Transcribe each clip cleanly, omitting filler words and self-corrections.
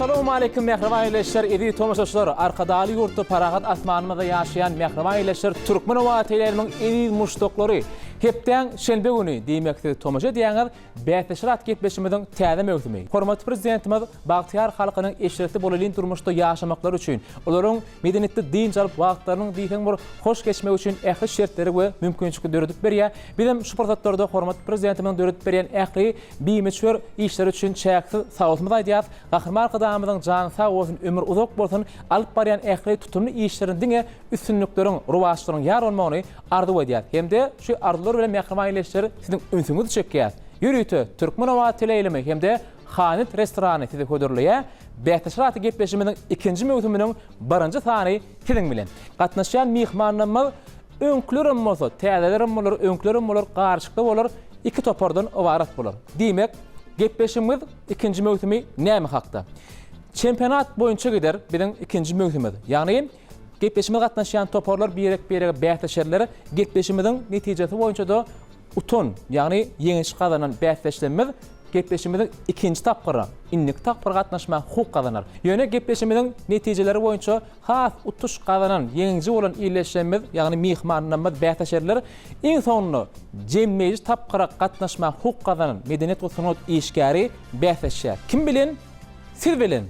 Assalamualeýkum mähriban ildeşler, eziz tomaşaçylar, Arkadagly ýurtda parahat asmanymyzda ýaşaýan mähriban ildeşler, Türkmen owazy teleýaýlymyň eziz muşdaklary. Hepdäň şenbe güni, diýmek siz tomaşa edýäňiz Bäsleşer atly gepleşigimiziň täze möwsümi. Hormatly Prezidentimiz bagtyýar halkynyň eşretli bolelin durmuşda ýaşamaklary üçin, olaryň medeniýetli dynç alyp wagtlarynyň diýseň bir hoş geçmegi üçin ähli şertleri we mümkinçilikleri döredip berýär. Bizem şu pursatlarda hormatly Prezidentimiziň döredip berýän ähli bimöçber işleri üçin çäksiz sagbolsunymyzy aýdýarys. Gahryman Arkadagymyzyň jany sag bolsun, ömri uzak bolsun, alyp barýan ähli tutumly işlerinde diňe üstünlikleriň, rowaçlygyň ýar bolmagyny arzuw edýäris hem-de şu arzuwlar bilen mähriban ildeşler siziň ünsüňizi çekýäris. Ýörite Türkmen owazy teleýaýlymy hem-de Hanyt restorany size hödürleýär. Bäsleşik atly gepleşigimiziň ikinji möwsüminiň birinji sany siziň bilen. Gatnaşýan myhmanlarymyz öňkülerem bolsa, täzelerem bolar, öňkülerem bolar, garyşykda bolar, iki topardan ybarat bolar. Diýmek, gepleşigimiz ikinji möwsümi näme hakda? Çempionat boýunça gider biziň ikinji möwsümimiz. Ýagny Gepleşigimize gatnaşýan toparlar birek-birege bäsleşerler. Gepleşigimiziň netijesi boýunça-da utan, ýagny ýeňiş gazanan bäsdeşlerimiz gepleşigimiziň ikinji tapgyryna, indiki tapgyra gatnaşmaga hukuk gazanar. Ýöne gepleşigimiziň netijeleri boýunça has utuş gazanan, ýeňiji bolan ildeşlerimiz, ýagny myhmanlarymyz bäsleşerler. Iň soňunda jemleýji tapgyra gatnaşmaga hukuk gazanan medeniýet we sungat işgäri bäsleşýär. Kim bilen? Siz bilen!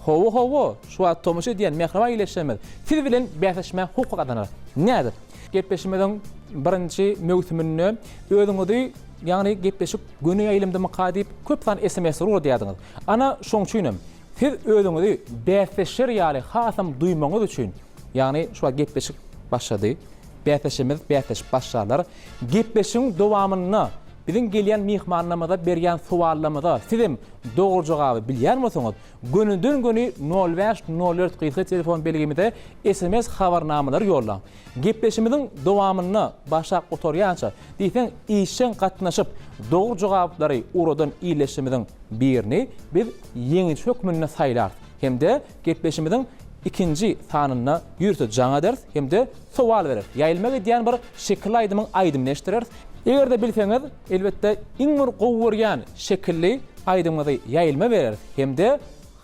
Hawa, hawa, şu wagt tomaşa edýän mähriban ildeşlerimiz siz bilen bäsleşmäge hukuk gazanar. Nädip? Gepleşigimiziň birinji möwsüminde özüňizi, ýagny gepleşik göni ýaýlymdamyka diýip köp sanly SMS-ler ugradýardyňyz. Ana, şoň üçin hem siz özüňizi bäsleşer ýaly hasam duýmagyňyz üçin, ýagny şu wagt gepleşik başlady, bäsleşigimiz bäsleşip başlarlar. Gepleşigiň dowamynda biziň gelýän myhmanlarymyza berýän sowallarymyza sizem Dogry jogaby bilýän bolsaňyz, gönüden-göni nol bäş, nol dört gysga telefon belgimize sms habarnamalary ýollaň. Gepleşimiziň dowamynda başlap gutarýança, diýseň işjeň gatnaşyp, dogry jogaplary ugradan ildeşimiziň birini biz ýeňiji hökmünde saýlarys hem-de gepleşimiziň ikinji sanynda ýörite jaň ederis hem-de sowal bereris. Ýaýylma gidýän bir şekilli aýdymyň aýdymyny eşitdireris. Eger-de bilseňiz, elbetde, iň bir gowy görýän şekilli aýdymyňyzy ýaýylma bereris hem-de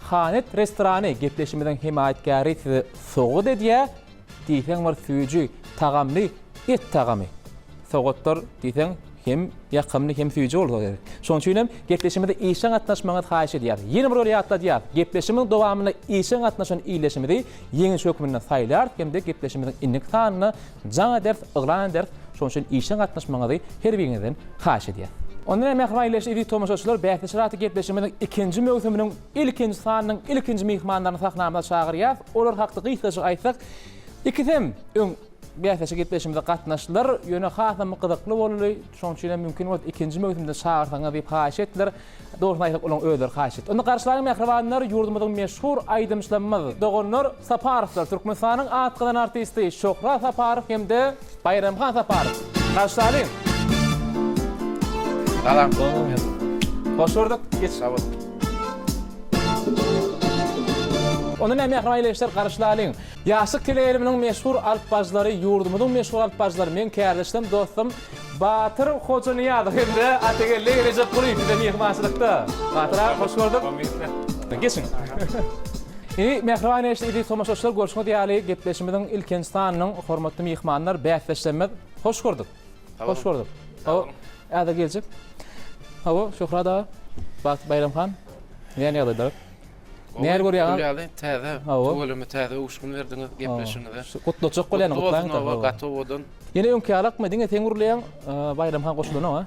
Hanet restorany gepleşigimiziň hemaýatkäri size sowgat edýär, diýseň bir süýji, tagamly et tagamy. Sowgatlar diýseň hem ýakymly hem süýji bolsa gerek. Şonuň üçin hem gepleşigimize işjeň gatnaşmagyňyzy haýyş edýäris. Ýene bir gezek ýatladýarys, gepleşigimiziň dowamynda işjeň gatnaşan ildeşimizi ýeňiji hökmünde saýlarys hem-de gepleşigimiziň indiki sanynda jaň ederis, yglan ederis. Şonuň üçin işjeň gatnaşmagyňyzy her biriňizden haýyş edýäris. Onda näme mähriban ildeşler, eziz tomaşaçylar, Bäsleşik atly gepleşigimiziň ikinji möwsüminiň ilkinji sanynyň ilkinji myhmanlaryny sahnamyza çagyrýarys. Olar hakda gysgajyk aýtsak, ikisem öň bäsleşik gepleşigimize gatnaşdylar, ýöne hasam gyzykly boldy. Şonuň üçin hem mümkin bolsa ikinji möwsümde çagyrsaňyz diýip haýyş etdiler. Dogrusyny aýtsak, olaryň özleri haýyş etdi. Onda garşylaýyň mähribanlar, ýurdumyzyň meşhur aýdymçylarymyz, doganlar Saparowlar, Türkmenistanyň at gazanan artisti Şöhrat Saparow hem-de Baýramhan Saparow. Garşylaýyň. Salam. Hoş gördük. Geç. Sag boluň. Onda näme mähriban ildeşler, garşylaýyň. Ýaşlyk teleýaýlymynyň meşhur alypbaryjylary, ýurdumyzyň meşhur alypbaryjylary, meň kärdeşlerim, dostum Batyr Hojanyýazow hem-de Atageldi Rejepgulyýew bize myhmançylykda. Batyr aga, hoş gördük. Geçiň. Indi mähriban eşli eziz tomaşaçylar, görşüňiz ýaly, gepleşigimiziň ilkinji sanynyň hormatly myhmanlar, bäsdeşlerimiz. Hoş gördük. Hoş gördük. Hawa, häzir geljek. Hawa, Şöhrat aga, Batyr Baýramhan, nähili ýagdaýlar? Nähili görýäňiz? Gül ýaly täze, tüweleme täze öwüşgin berdiňiz gepleşigiňize. Gutlajak bolýan, gutlaýyň. Gutly bolsun, gaty owadan. Ýene öňki ýalakmy, diňe sen gürleýäň, Baýram han goşulanok, a?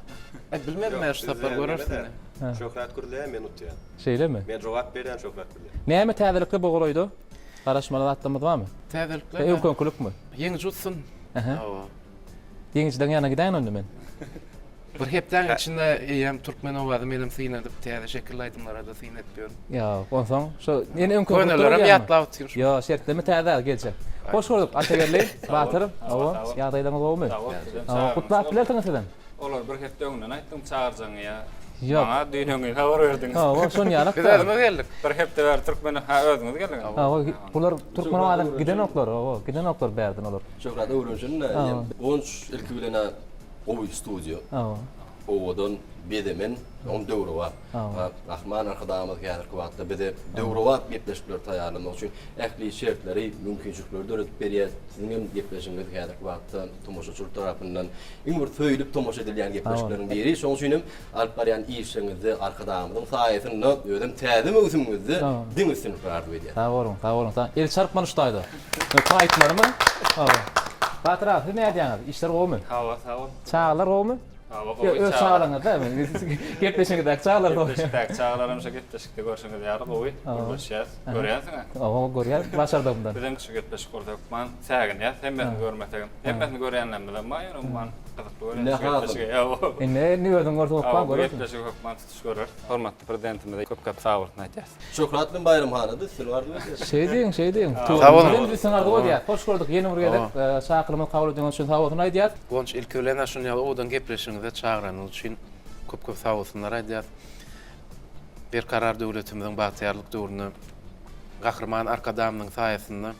Aý, bilmedim, men şu sapar göreris indi. Şöhrat gürleýär, men utýan. Şeýlemi? Men jogap berýän, Şöhrat gürleýär. Näme täzelikler bu golaýda? Garaşmaly zatlarymyz barmy? Täzelikler? Ýa öňki-öňkülikmi? Ýeňiji utsun. Hawa. Ýeňijileriň ýanyna gidäýin onda men. Bir hepdäň içinde eýýäm Türkmen owazy menem syn edip täze şekilli aýdymlara-da syn edip ýörün. Ýok, onsoň şo ýene öňki Könelerem ýatlap otyryn şu. Ýok, şertleme täze geljek. Hoş gördük Atageldi, Batyr. Hawa, ýagdaýlaryňyz gowumy? Hawa, gutlap bilersiňiz sizem. Olar bir hepde öňünden aýtdyň çagyrjagyňy ýa. Ýok. Maňa düýn öňňin habar berdiňiz. Hawa, şon ýalak. Biz özümiz geldik. Bir hepde bäri Türkmen ha özüňiz geldiňiz. Hawa, bular Türkmen owazyna gidenoklar, hawa, gidenoklar bärden olar. Şöhrat öwrenşen-de, Guwanç ilki bilen-ä Gowy studiýa. Hawa. owadan, bezemen, soňam döwrebap. Gahryman Arkadagymyz häzirki wagtda bize döwrebap gepleşikleri taýýarlamak üçin ähli şertleri, mümkinçilikleri döredip berýär. Siziň hem gepleşigiňiz häzirki wagtda tomaşaçylar tarapyndan iň bir söýlüp tomaşa edilýän gepleşikleriň biri. Şonuň üçin hem alyp barýan işleriňizde Arkadagymyzyň saýasynda özem täze möwsümiňizde diňe üstünlikler arzuw edýäris. Sag boluň, sag boluň. El çarpmaly şu taýda. Ökde aýtmalymy? Hawa. Batyr aga, siz nädýäňiz? Işler gowumy? Hawa, sag bol. Çagalar gowumy? Hawa, gowy. Ýok, öz çagalaryňyz-da. Gepleşigiňizdäki çagalar gowy. Gepleşikdäki çagalaram şu gepleşikde görşüňiz ýaly gowy. Gürleşýäs. Görýänsiň-ä? Hawa, görýän, başardygymdan. Bizem şu gepleşik bolsa hökman säginýäs, hemmesini görmesegem. Hemmesini görýänlerimiz bar, ýöne umuman gyzykly görýän şu gepleşigi. Hawa. Indi, indi özüň görseň hökman Hawa, bu görersiň. gepleşigi hökman tutuş göreris. Hormatly Prezidentimize köp-köp sagbolsun aýdýas. Şöhrat bilen Baýramhana-da üstünlik arzuw edýäris. Şeý diýiň, şeý diýiň. Sag boluň. Bizem üstünlik arzuw edýäris. Hoş gördük ýene bir gezek çakylygymyzy kabul edeniňiz üçin sag bolsun aýdýas. Guwanç ilki bilen-ä şuny ýaly owadan gepleşigiňize çagyranyňyz üçin köp-köp sagbolsunlar aýdýas. Berkarar döwletimiziň bagtyýarlyk döwründe Gahryman Arkadagymyzyň saýasynda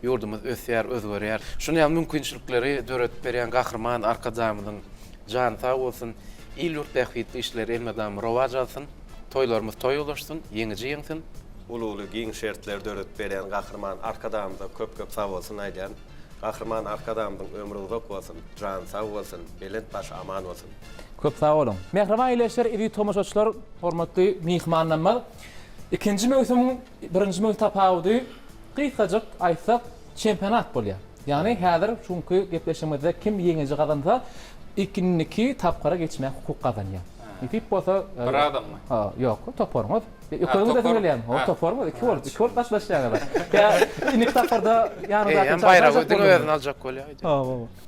ýurdumyz ösýär, özgerýär. Şuny ýaly mümkinçilikleri döredip berýän Gahryman Arkadagymyzyň jany sag bolsun, il-ýurt bähbitli işleri elmydama rowaç alsyn! Toýlarymyz toý ulaşsyn, ýeňiji ýeňsin! Uly-uly giň şertleri döredip berýän Gahryman Arkadagymyza köp-köp sagbolsun aýdýan. Gahryman Arkadagymyzyň ömri uzak bolsun, jany sag bolsun, belent başy aman bolsun. Köp sag boluň. Mähriban ildeşler, eziz tomaşaçylar, hormatly myhmanlarymyz! Ikinji möwsümiň birinji möwsüm tapawudy gysgajyk aýtsak çempionat bolýar. Ýagny häzir şu günki gepleşigimizde kim ýeňiji gazansa, indiki tapgyra geçmäge hukuk gazanýar. Nesip bolsa Bir adammy? Ha, ýok, toparyňyz. Öküňiz de gelýär. O toparyňyz iki bolup, iki bolup gatnaşýaňyz. Ýa indiki tapgyrda ýanyňdaky Eýýäm baýragy diňe özüne aljak bolýar. Ha,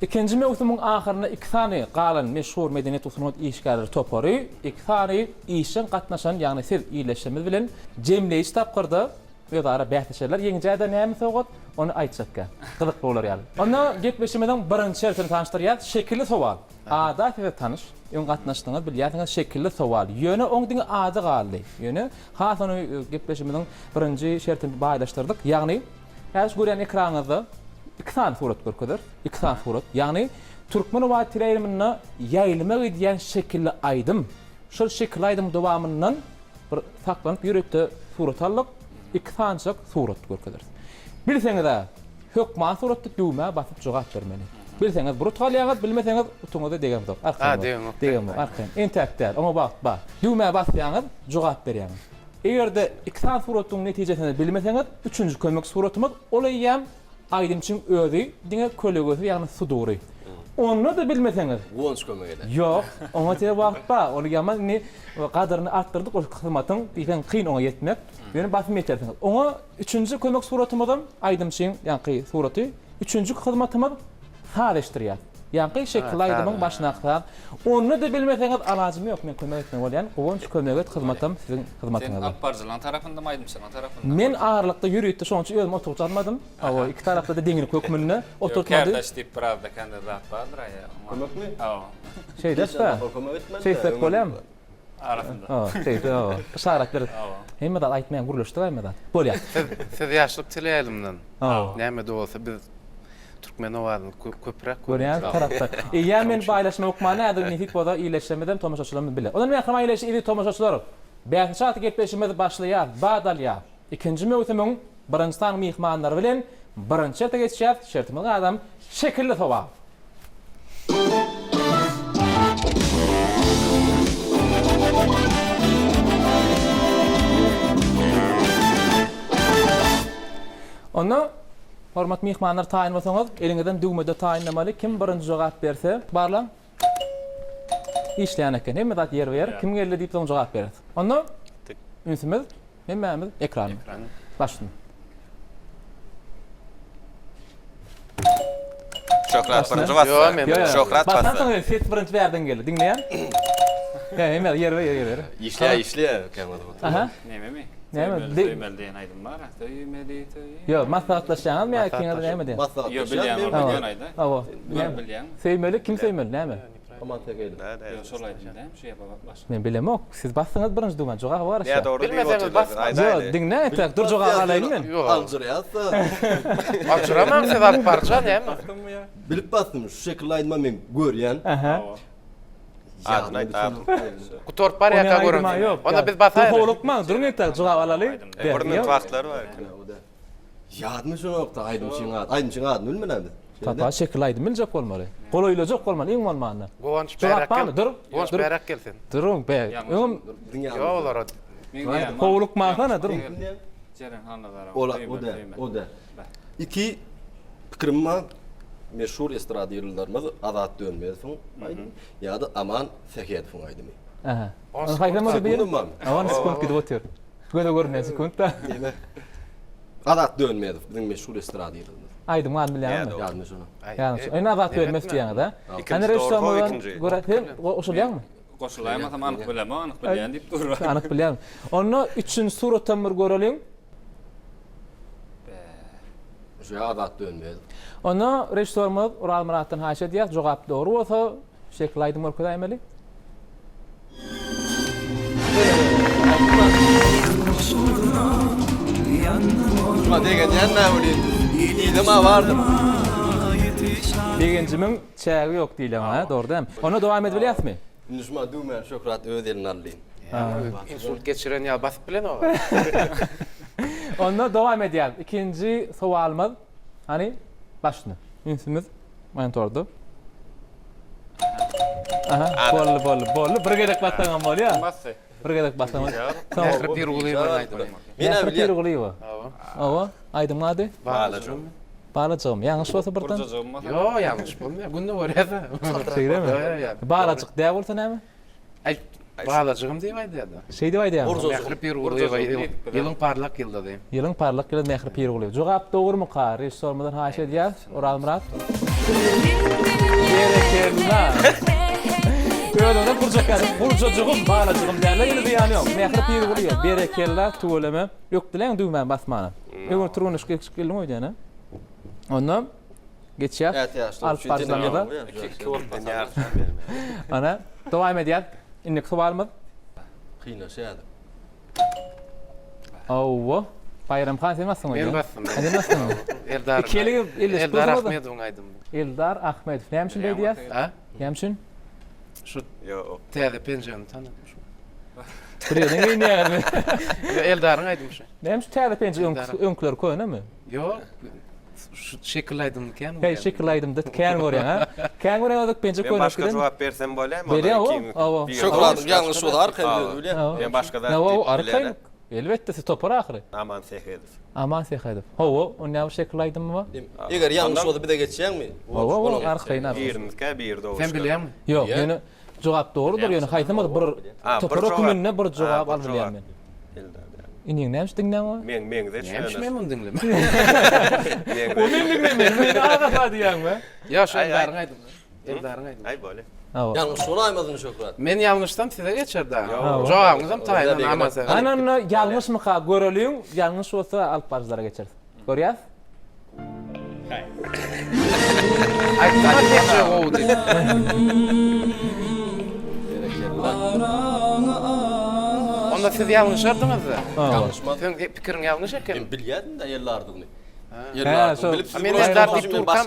Ikinji möwsümiň ahyrynda iki sany galan meşhur medeniýet we sungat işgärleri topary, iki sany işjeň gatnaşan, ýagny siz ildeşlerimiz bilen jemleýji tapgyrda Özara bäsleşerler. Ýeňijä-de näme sowgat, ony aýtjakka. Gyzykly bolar ýaly. Onda gepleşigimiziň birinji şertini tanyşdyrýas. Şekilli sowal. Ada size tanyş. Öň gatnaşdyňyz, bilýärsiňiz şekilli sowal. Ýöne oň diňe ady galdy. Ýöne has ony gepleşigimiziň birinji şertini baýlaşdyrdyk. Ýagny, häzir şu görýän ekranyňyzda iki sany surat görkezeris. Iki sany surat. Ýagny, Türkmen howa teleýaýlymynda ýaýlyma gidýän şekilli aýdym. Şol şekilli aýdymyň dowamyndan Bir saklanyp ýürekde surat aldyk, iki sanyjak surat görkezeris. Bilseňiz-ä, hökman suratda düwmä basyp jogap bermeli. Bilseňiz bir utuk alýaňyz, bilmeseňiz utugyňyza degemzok, arkaýyn boluň. Degenok. Degenok, arkaýyn. Entäk däl, oňa wagt bar. Düwmä basýaňyz, jogap berýäňiz. Eger-de iki sany suratyň netijesini bilmeseňiz, üçünji kömek suratymyz, ol eýýäm Aýdymçyň özi diňe kölegesi ýagny sudury. Onda-da bilmeseňiz. Guwanç kömek eder. Ýok, oňa size wagt bar. Ony ýaman indi gadyryny artdyrdyk ol hyzmatyň, diýseň kyn oňa ýetmek. Ýöne basym ýetersiňiz. Oňa üçünji kömek suratymyzam aýdymçyň ýaňky suraty. Üçünji hyzmatymyz saz eşitdirýär. Ýaňky şekilli aýdymyň başyndaky saz. Onda-da bilmeseňiz alajym ýok, men kömek etmeli bolýan. Guwanç kömek et hyzmatam siziň hyzmatyňyzda. Sen alyp baryjylaryň tarapyndamy, aýdymçylaryň tarapyndamy? Men aralykda ýörite şonuň üçin özüm oturgyç almadym. Hawa, iki tarapda-da deňlik hökmünde oturtmady. Ýok, kärdeş diýip bir azda-kände zat bardyr-a ýa. Kömekmi? Hawa. Şeýdäs-dä. Şeýtsek bolýarmy? Arasynda. Hawa, şeýdip, hawa. Yşarat berip. Hawa. Hemme zat aýtmaýan, gürleşdik hemme zat. Bolýar. Siz, siz ýaşlyk teleýaýlymdan. Hawa. Näme-de bolsa biz Türkmen owazyny köpräk görýän tarapda. Eýýäm men baýlaşma hökmany häzir nesip bolsa iýleşsemizem tomaşaçylarymyz bile. Ondan mähriban iýleşi eziz tomaşaçylar bäsleşik atly gepleşigimiz başlaýar, bat alýar. Ikinji möwsümiň birinji sany myhmanlary bilen birinji şerte geçýäs. Şertimiziň adam şekilli sowal. Onda Hormatly myhmanlar taýyn bolsaňyz, eliňizden düwmede taýynlamaly. Kim birinji jogap berse, barlaň. Işleýän eken. Hemme zat ýerbe-ýer. Kim geldi diýip soň jogap bereris. Onda ünsümiz hemmämiz ekranda. Başlasyn. Şöhrat birinji basdy. Ýok, men Ýok, Şöhrat basdy. Basansoň ses birinji bärden geldi. Diňleýän. Hä, hemme ýerbe-ýer ýerbe-ýer. Işleýär, işleýär. Aha. Nememi? Näme? Söýmeli, söýmeli diýen aýdym bar. Söýmeli, söýmeli. Ýok, maslahatlaşýaňyzmy ýa ikiňiz näme diýen? Ýok, bilýän, ol bilýän aýda. Hawa. Gör bilýän. Söýmeli, kim söýmeli, näme? Aman Tekeýew. Ýok, şol aýdym däl, şu ýa başga. Men bilemok. Siz basdyňyz birinji düwmä, jogaba garaşýan. Näme dogry diýip Bilmeseňiz otyrlar. basmaň. Ýok, diňle entek, dur jogaby alaýyn men. Ýok. Aljyraýasda. Aljyramaň siz alyp baryja näme? Bilip basdym, şu şekilli aýdyma men görýän. Aha. Adyny aýt, adyny. Gutaryp barýarka görün. Onda biz basaýaly. Howlukmaň, duruň entek jogap alaly. Bir minut wagtlary bar eken. Ýadyma düşenokda aýdymçyň ady. Aýdymçyň adyny bilmen-ä biz. Tapa şekil aýdym biljek bolmaly. Golaýlajak bolmaly iň bolmanda. Guwanç Jogap bäräk barmy? gel. Dur. Guwanç Dur. bäräk gel sen. Duruň be. Öňem Ýok olara. howlukmansana duruň. Jeren Hannazarowa. Ola, o däl, o däl. Iki pikirim bar. Meşhur estrada ýyldyzlarymyz Azat Dönmezowyň aýdymy ýa-da Aman Sähedowyň aýdymy. Aha. Ony haýsam bolsa bir. On sekunt gidip otyr. Göze görünýän sekunt-da. Diýmek, Azat Dönmezow biziň meşhur estrada ýyldyzymyz. Aýdymyň adyny bilýäňizmi? Ýadyma şony. Ýalňyş. Indi Azat Dönmezow diýýäňiz, a? Ikinji dogry, ho ikinji. Görä, sen goşulýaňmy? Goşulaýmasam anyk bilemok, anyk bilýän diýip dur. Anyk bilýän. Onda üçünji suratam bir göreliň. Şu Azat Dönmezow. Onda režissýorymyz Orazmyratdan haýyş edýäs, jogap dogry bolsa, şekil aýdym görkezäýmeli. Şuna begenýän nä welin, diýdem-ä bardyr. Begenjimiň çägi ýok diýilýär ha, dogry dämi? Onda dowam edip bilýäsmi? Indi şuma düwmäni Şöhrat öz eline aldy. Insult geçiren ýaly basyp bilenok. Onda dowam edýäs. Ikinji sowalymyz, hany, başyny. Ünsümiz monitorda. Aha, boldy, boldy, boldy. Bir gezek bassaňam bolýar. Kim basdy? Bir gezek bassaň. Mähri Pirgulyýewanyň aýdymy. Mähri Pirgulyýewa. Hawa. Aýdymyň ady? Balajygym. Balajygym. Ýalňyş bolsa birden? Gurjajygym bolsa? Ýok, ýalňyş bolmaýar. Günde görýäs-ä. Şeýdemi? Balajyk däl bolsa näme? Aý, balajygym diýip aýdýar-da. Şeýdip aýdýarmy? Mähri Pirgulyýewa ýylyň parlak ýyldyzy. Ýylyň parlak ýyldyzy Mähri Pirgulyýewa. Jogap dogrumyka? Režissýorymyzdan haýyş edýäs. Orazmyrat. Berekella. Özüňden gurjak ýaly. Gurjajygym, balajygym däl-de, ýene zyýany ýok. Mähri Pirgulyýewa. Berekella, tüweleme. Ökdüläň düwmäni basmana. Öňe türgenleşik geçip geldiň öýdýän, a? Onda geçýäs. Alyp baryjylarymyza. Ana, dowam edýäs. Indiki sowalymyz. Kynlaşýar. Hawa. Baýram han sen basdyň öýdýän. Men basdym. Sen basdyň. Eldar. Iki eliňi elleşip Eldar Ahmedowyň aýdymy. Eldar Ahmedow. Näme üçin beýdýäs? A? Näme üçin? Şu Ýok. täze penjegini tanadym şu. Bir ýerden geýinýärmi? Ýok, Eldaryň aýdymy şu. Näme üçin täze penjek öňküler könemi? Ýok. Şu şekil aýdymyny kän görýän. Heý, şekil aýdymda kän görýäň, ha? Kän görýän bolsak penjek Men köne başga jogap bersem bolýarmy? Berýär, hawa. Şöhratyň ýalňyş bolsa arkaýyn söz bilýär. Men başga zat diýip bilerin. Elbetde, siz topar ahyry. Aman Sähedow. Aman Sähedow. Hawa, onda näme şekil aýdymmy bar? Eger ýalňyş bolsa bize geçýäňmi? Hawa, arkaýyn, arkaýyn. Birimizkä biri dogry. Sen bilýäňmi? Ýok, ýöne jogap dogrudyr, ýöne haýsymyz bir topar höküminde bir jogap alyp bilýän men. Iniň näme üçin diňläňok? Meň meňzeş Näme üçin men muny diňlemeli? O men diňlemeli, meni agasa diýýäňmi? Ýok, şu Eldaryň aýdymy. Eldaryň aýdymy. Aý bolýa. Ýalňyş bolaýmasyn Şöhrat. Men ýalňyşsam size geçer dagy. Jogabyňyzam taýyn Aman sen. Hany onda ýalňyşmyka göreliň, ýalňyş bolsa alyp baryjylara geçeris. Görýäs. Aýtdym-a penje gowy diýip. Onda siz ýalňyşardyňyz-da. Ýalňyşmaz. Seň pikiriň ýalňyş eken. Men bilýärdim-de Eldardygyny. Eldardygyny bilip siz Men Eldar diýip durkam.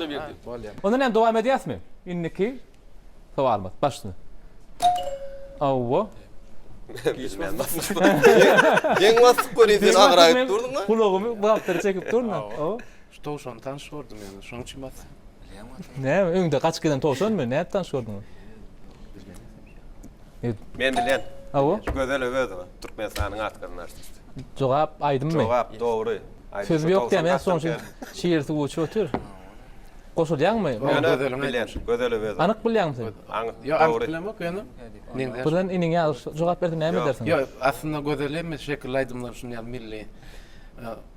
Onda näme dowam edýäsmi? Indiki Sowalymyz başyny. Hawa. Bilmän basdyk. Deň basdyk welin sen agyraýyp durduň-a. Gulagymy buhgaltere çekip durun-a. Hawa. Şu towşany tanyş gördüm ýöne, şonuň üçin basdym. Näme, öňde gaçyp giden towşanmy? Nädip tanyş gördüň? Men bilýän. Hawa. Gözel Öwezowa, Türkmenistanyň at gazanan artisti. Jogap aýdymmy? Jogap dogry. Söz ýok diýýän, men soň şir suwy içip otyr. Goşulýaňmy? Ýöne bilýän, Gözel Öwezowa. Anyk bilýäňmi sen? Anyk, Ýok, anyk dogry. bilemok ýöne. Meňzeş. Birden iniň ýaly jogap berse näme edersiň? Ýok, aslynda Gözel hemme şekilli aýdymlary şuny ýaly milli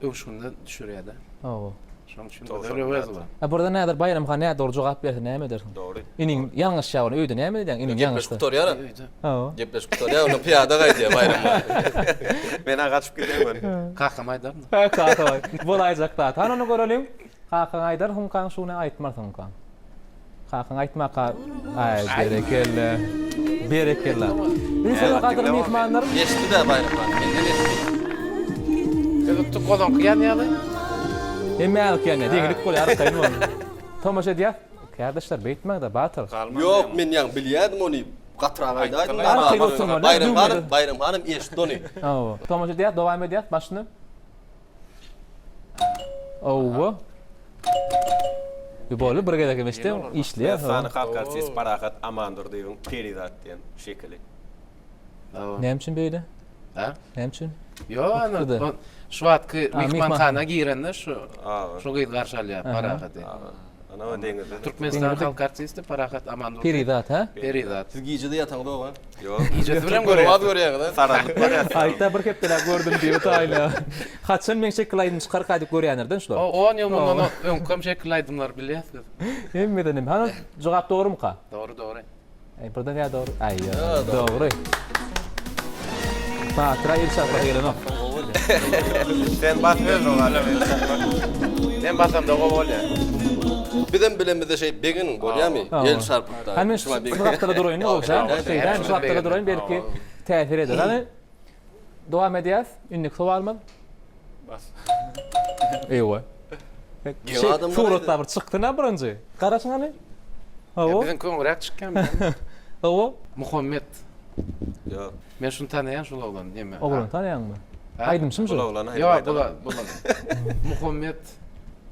öwüşginde düşürýär-de. Hawa. Şonuň üçin Gözel Öwezowa. A birden häzir Baýram han nädogry jogap berse näme edersiň? Dogry. Iniň ýalňyşýar ony öýde näme edýäň iniň Gepleşik ýalňyşsa? gutarýar-a. Öýde. Hawa. Gepleşik gutarýar, onda pyýada gaýdýar Baýram han. Men-ä gaçyp gidýän göni. Kakama aýdaryn. Kakama. Bolaýjak zat. Hany ony göreliň. Kakaň aýdar huňkaň şuny aýtmarsyň huňkaň. Kakaň aýtmaka aý berekella. Berekella. Ünsüňiz gadyrly myhmanlar. Eşitdi-dä Baýram han, menden eşitdi. Siz utduk gozaňky ýanýaly. Hemmäňiz ýanýar, deňlik bolýar arkaýyn boluň. Tomaşa edýäs. Kärdeşler beýtmäňdä Batyr. Ýok, men ýaňy bilýärdim ony. Gatyrak aýdaýdyň. Arkaýyn oturmaly. Baýram hanym, Baýram hanym eşitdi ony. Hawa. Tomaşa edýäs, dowam edýäs başyny. Owa. Boldy bir gezek hem eşitdim. Işleýär. Sany halk artisti Parahat Amandurdyýewiň Perizat diýen şekili. Näme üçin beýle? Ha? Näme üçin? Ýok, ana, şu wagtky myhmanhana girende şu şu gyz garşy alýar Parahaty. Ana o deňizde. Türkmenistan halk artisti Parahat Amandurdy. Perizat, ha? Perizat. Siz gijede ýataňyzok, ha? Ýok. Gijesi bilen görýäňiz. görýäňiz, ha? Saralyp barýas. Aýtda bir hepdeläp gördüm diýip taýla. Haçan meň şekil aýdym çykarka diýip görýänlerden şular. O 10 ýyl mundan öňkem şekil aýdymlary bilýäs biz. Hemmeden hem. Hany jogap dogrumyka? Dogry, dogry. Aý birden ýa dogry. Aý ýa dogry. Batyra el çarpasy gelenok. Sen bas öz jogap. Men basamda gowy bolýar. Bizem bilemizde şeý begeniň bolýamy? El çarpyp da. Hany men şu gapdala duraýyn bolsa. Şeýdäýin şu gapdala duraýyn belki täsir eder. Hany dowam edýäs. Indiki sowalymyz. Bas. Eýwa. Şey, suratlar bir çykdy na birinji. Garaşyň hany. Hawa. Biziň köňüräk çykýan. Hawa. Muhammet. Ýok. Men şuny tanaýan şul oglan neme. Oglany tanaýaňmy? Aýdymçymy şu? Bul oglan aýdym Ýok, bul bul. Muhammet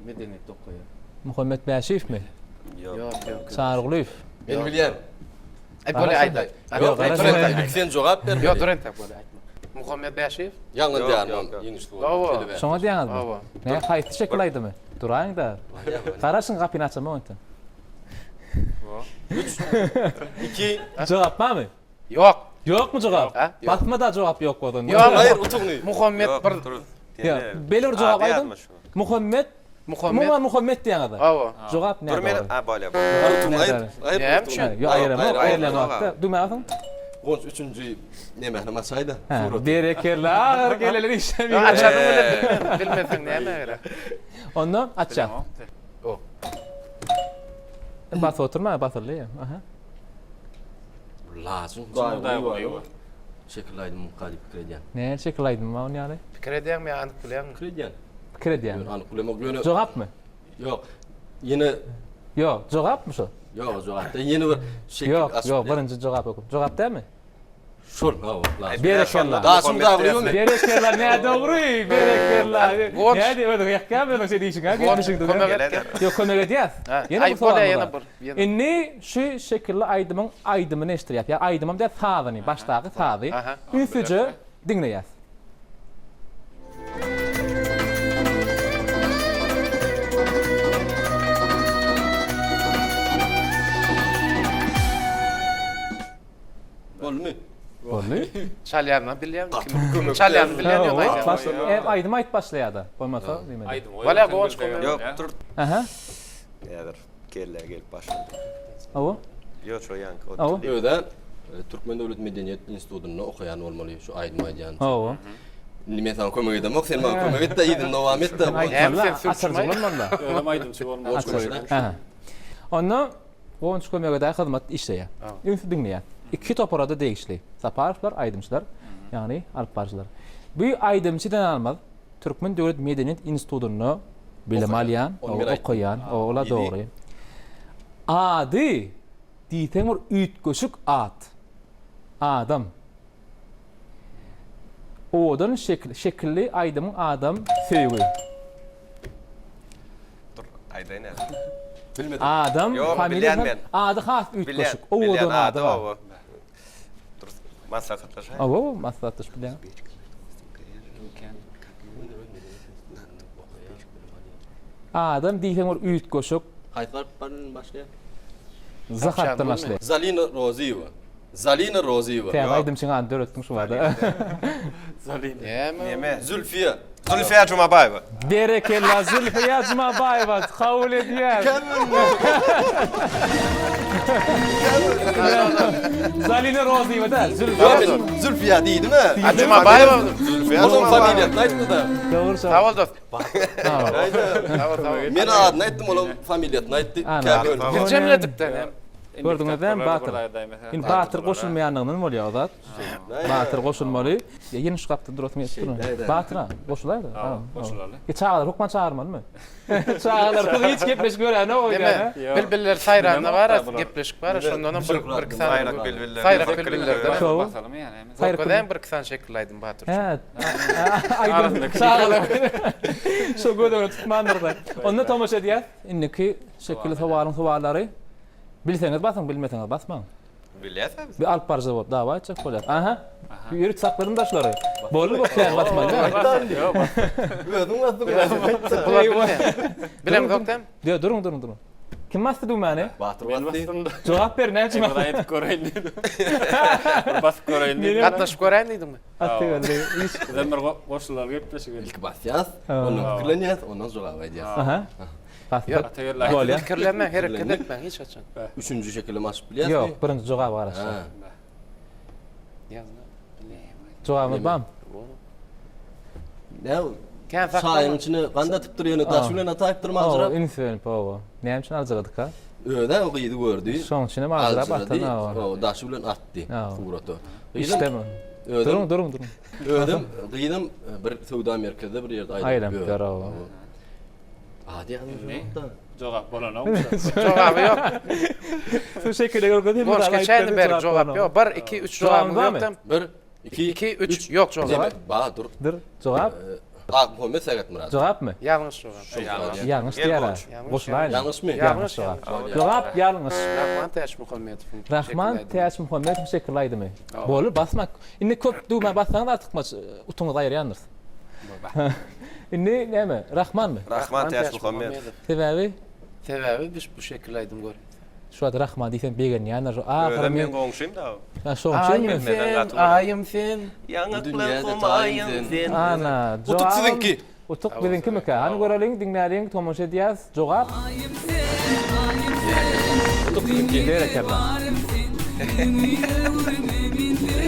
medeniýetde okaýar. Muhammet Bäşiýewmi? Ýok. Ýok, ýok. Çarygulyýew. Men bilýän. Aý bolýa aýt. Ýok, garaş. Sen jogap ber. Ýok, dur entek bolýa aýtma. Muhammet Bäşiýew? Ýaňlan diýýän ýeňişli boldy. Şoňa diýýäňizmi? Hawa. Näme haýsy şekil aýdymy? Duraýyň-da. Garaşyň gapyny açamok entek. 3 2 Jogap barmy? Ýok. Ýokmy jogap? Basma-da jogap ýok bolsa. Ýok, aýyr utugyny. Muhammet bir Ýok, belli bir jogap aýdyň. Muhammet Muhammet. Umuman Muhammet diýýäňiz. Hawa. Jogap nädogry? Dur men, a bolýa. Aýyr Näme üçin? Ýok, aýyramok, aýyramok. Düwmä basyň. Guwanç üçünji nemäni açaýda, suraty. Berekella, agyr geleler işlemiň. Açanyň bilen bilmeseň näme gerek? Onda açýas. O. Basyp oturma, basyldy. Aha. Lajyň Hudaýgulyýewa. Şekilli aýdym mukka diýip pikir edýän. Nähili şekilli aýdym bar ony ýaly? Pikir edýäňmi ýa anyk bilýäňmi? Pikir edýän. Pikir edýän. Ýöne anyk bilemok ýöne. Jogapmy? Ýok. Ýene Ýok, jogapmy şo? Ýok, jogap däl. Ýene bir şekil Ýok, açyp. ýok, birinji jogap höküm. Jogap dälmi? Şol, hawa. Berekella. Daşym daglymy? Berekella, nädogry, berekella. Nädip özüňi ýakýarmy özüň şeý diýşiň, ha? Gitmişiň Kömek et. Ýok, kömek edýäs. Ýene bir sowal bar. Indi şu şekilli aýdymyň aýdymyny eşitdirýäs. Ýa aýdymam däl, sazyny, başdaky sazy ünsüje diňleýäs. Boldumy? Boldy. Çalýanyny bilýäňmi? Kim çalýanyny bilýän ýok aýdýan. Hem aýdym aýdyp başlaýar-da. Bolmasa diýmedi. Aýdym. Wala Guwanç kömek. Ýok, dur. Aha. Häzir kellä gelip başlady. Hawa. Ýok, şo ýaňky. Hawa. Özä Türkmen döwlet medeniýet institutynda okaýan bolmaly şu aýdym aýdýan. Hawa. Indi men saňa kömek edemok, sen maňa kömek et-de, yzyny dowam et-de. Näme sen sürçümi? Açarjy bolmaly-da. Özem aýdymçy bolmaly. Aha. Onda Guwanç kömege dagy hyzmat işleýär. Ünsli diňleýär. Iki topara-da degişli. Saparowlar aýdymçylar, ýagny alyp baryjylar. Bu aýdymçy zenanymyz Türkmen döwlet medeniýet institutynda bilim alýan, okaýan, ol-a dogry. Ady diýseň bir üýtgeşik at. Adam. Owadan şekil, şekilli aýdymyň adam söýgi. Dur, aýdaýyn häzir. Bilmedim. Adam Ýok, familiýasy bilýän men. ady has Bilýän, üýtgeşik. Owadan bilýän ady ady bar. oba. Dur, maslahatlaşaýyn. Hawa, maslahatlaşyp bilýän. Adam diýseň bir üýtgeşik. Haýsy harpdan başlaýar? Z harpdan başlaýar. Zalina Rozyýewa. Zalina Rozyýewa. Täze aýdymçyň adyny döretdiň şu bada. Zalina. Näme? Neme? Zülfiýa. Zülfiýa Jumabaýewa. Berekella Zülfiýa Jumabaýewa kabul edýäs. Zalina Rozyýewa däl, Zülfiýa. Zülfiýa diýdim-ä. A Jumabaýewa. Zülfiýa Onuň familiýasyny aýtdy-da. Dogry şol. Sag bol dost. Sag bol, sag bol. Men adyny aýtdym, olam familiýasyny aýtdy. Ana. Biz jemledik-de. Gördüňiz dämi Batyr? Indi Batyr goşulmaýanlygyndan bolýar o zat. Batyr goşulmaly. Ýene şu gapda durasym gelip dur. Batyr a, goşulaýda. Goşulaly. E çagalar hökman çagyrmalymy? Çagalar siz hiç gepleşik göräne oýda. Bilbiller saýranda bar, gepleşik bar, şondanam bir bir iki sany. Saýrak bilbiller. Saýrak bilbillerde. Basalymy ýa näme? Görkezäýiň bir iki sany şekilli aýdym Batyr üçin. Hä. Aýdym çagalar. Şo göz öňüne tutmandyr-da. Onda tomaşa edýäs. Indiki şekilli sowalyň sowallary. Bilseňiz basyň, bilmeseňiz basmaň. Bilýäs biz. Bir alyp baryjy bolup dawa etjek bolýar. Aha. Ýörit sakladym da şulary. Boldy bu kän basmaly. Ýok. Özüň basdyň. Bular bilmeýär. Bilemzok dämi? Ýok, duruň, duruň, duruň. Kim basdy düwmäni? Batyr Men basdy. basdym. Jogap ber, näme üçin Bir basdyň? aýdyp göreýin diýdim. Bir basyp göreýin diýdim. Gatnaşyp göräýin diýdiňmi? Atdy geldi. Iş. Bizem bir goşular gepleşik edip. Ilki basýas, ondan pikirlenýäs, ondan jogap aýdýas. Aha. Basdyk. Atageldi aýtdy. Bolýar. Pikirlenmäň, hereket etmäň hiç haçan. Üçünji şekilem açyp bilýäsmi? Ýok, birinji jogaba garaşýas. Ha. Ýazma. Jogabymyz barmy? Näme? Kän saklama. Çaýyň içine gand atypdyr ýöne daşy bilen ataýypdyr aljyrap. Hawa, üns berip hawa. Näme üçin aljyradyka? Özä o gyzy gördi. Şoň üçin hem aljyrap atan hawa. Hawa, daşy bilen atdy surata. Işdemi? Duruň, duruň, duruň. Özem gyzam bir söwda merkezde bir ýerde aýlanyp ýör. Hawa. Ady ýaňy Jogap bolanok. Jogaby ýok. Şu şekilde görkezeyim. Boş geçäýdim beri jogap ýok. 1 2 3 jogabymyz ýokdam. 1 2 2 3 ýok jogap. Ba dur. Dur. Jogap. Akmuhammet Sähetmyrat. Jogapmy? Ýalňyş jogap. Ýalňyş diýýär. Goşulaýyn. Ýalňyşmy? Ýalňyş jogap. Jogap ýalňyş. Rahman Täçmuhammetowyň. Rahman Täçmuhammetowyň şekilli aýdymy. Boldy basmak. Indi köp düwmä bassaňyz artykmaç utuňyzy aýyrýandyrys. Indi näme? Rahmanmy? Rahman Täçmuhammedow. Sebäbi? Sebäbi biz bu şekilli aýdym görýäs. Şu wagt Rahman diýsem begenýändir. Şu ahyry Özem men meň goňşym da. Ha, şoň üçinmi? Aýym sen, aýym sen. Ýaňaklar humaýym sen. Ana, Utuk siziňki. Utuk biziňkimikä? Hany göreliň, diňläliň, tomaşa edýäs. Jogap. Aýym sen, aýym sen. Utuk siziňki. Berekella.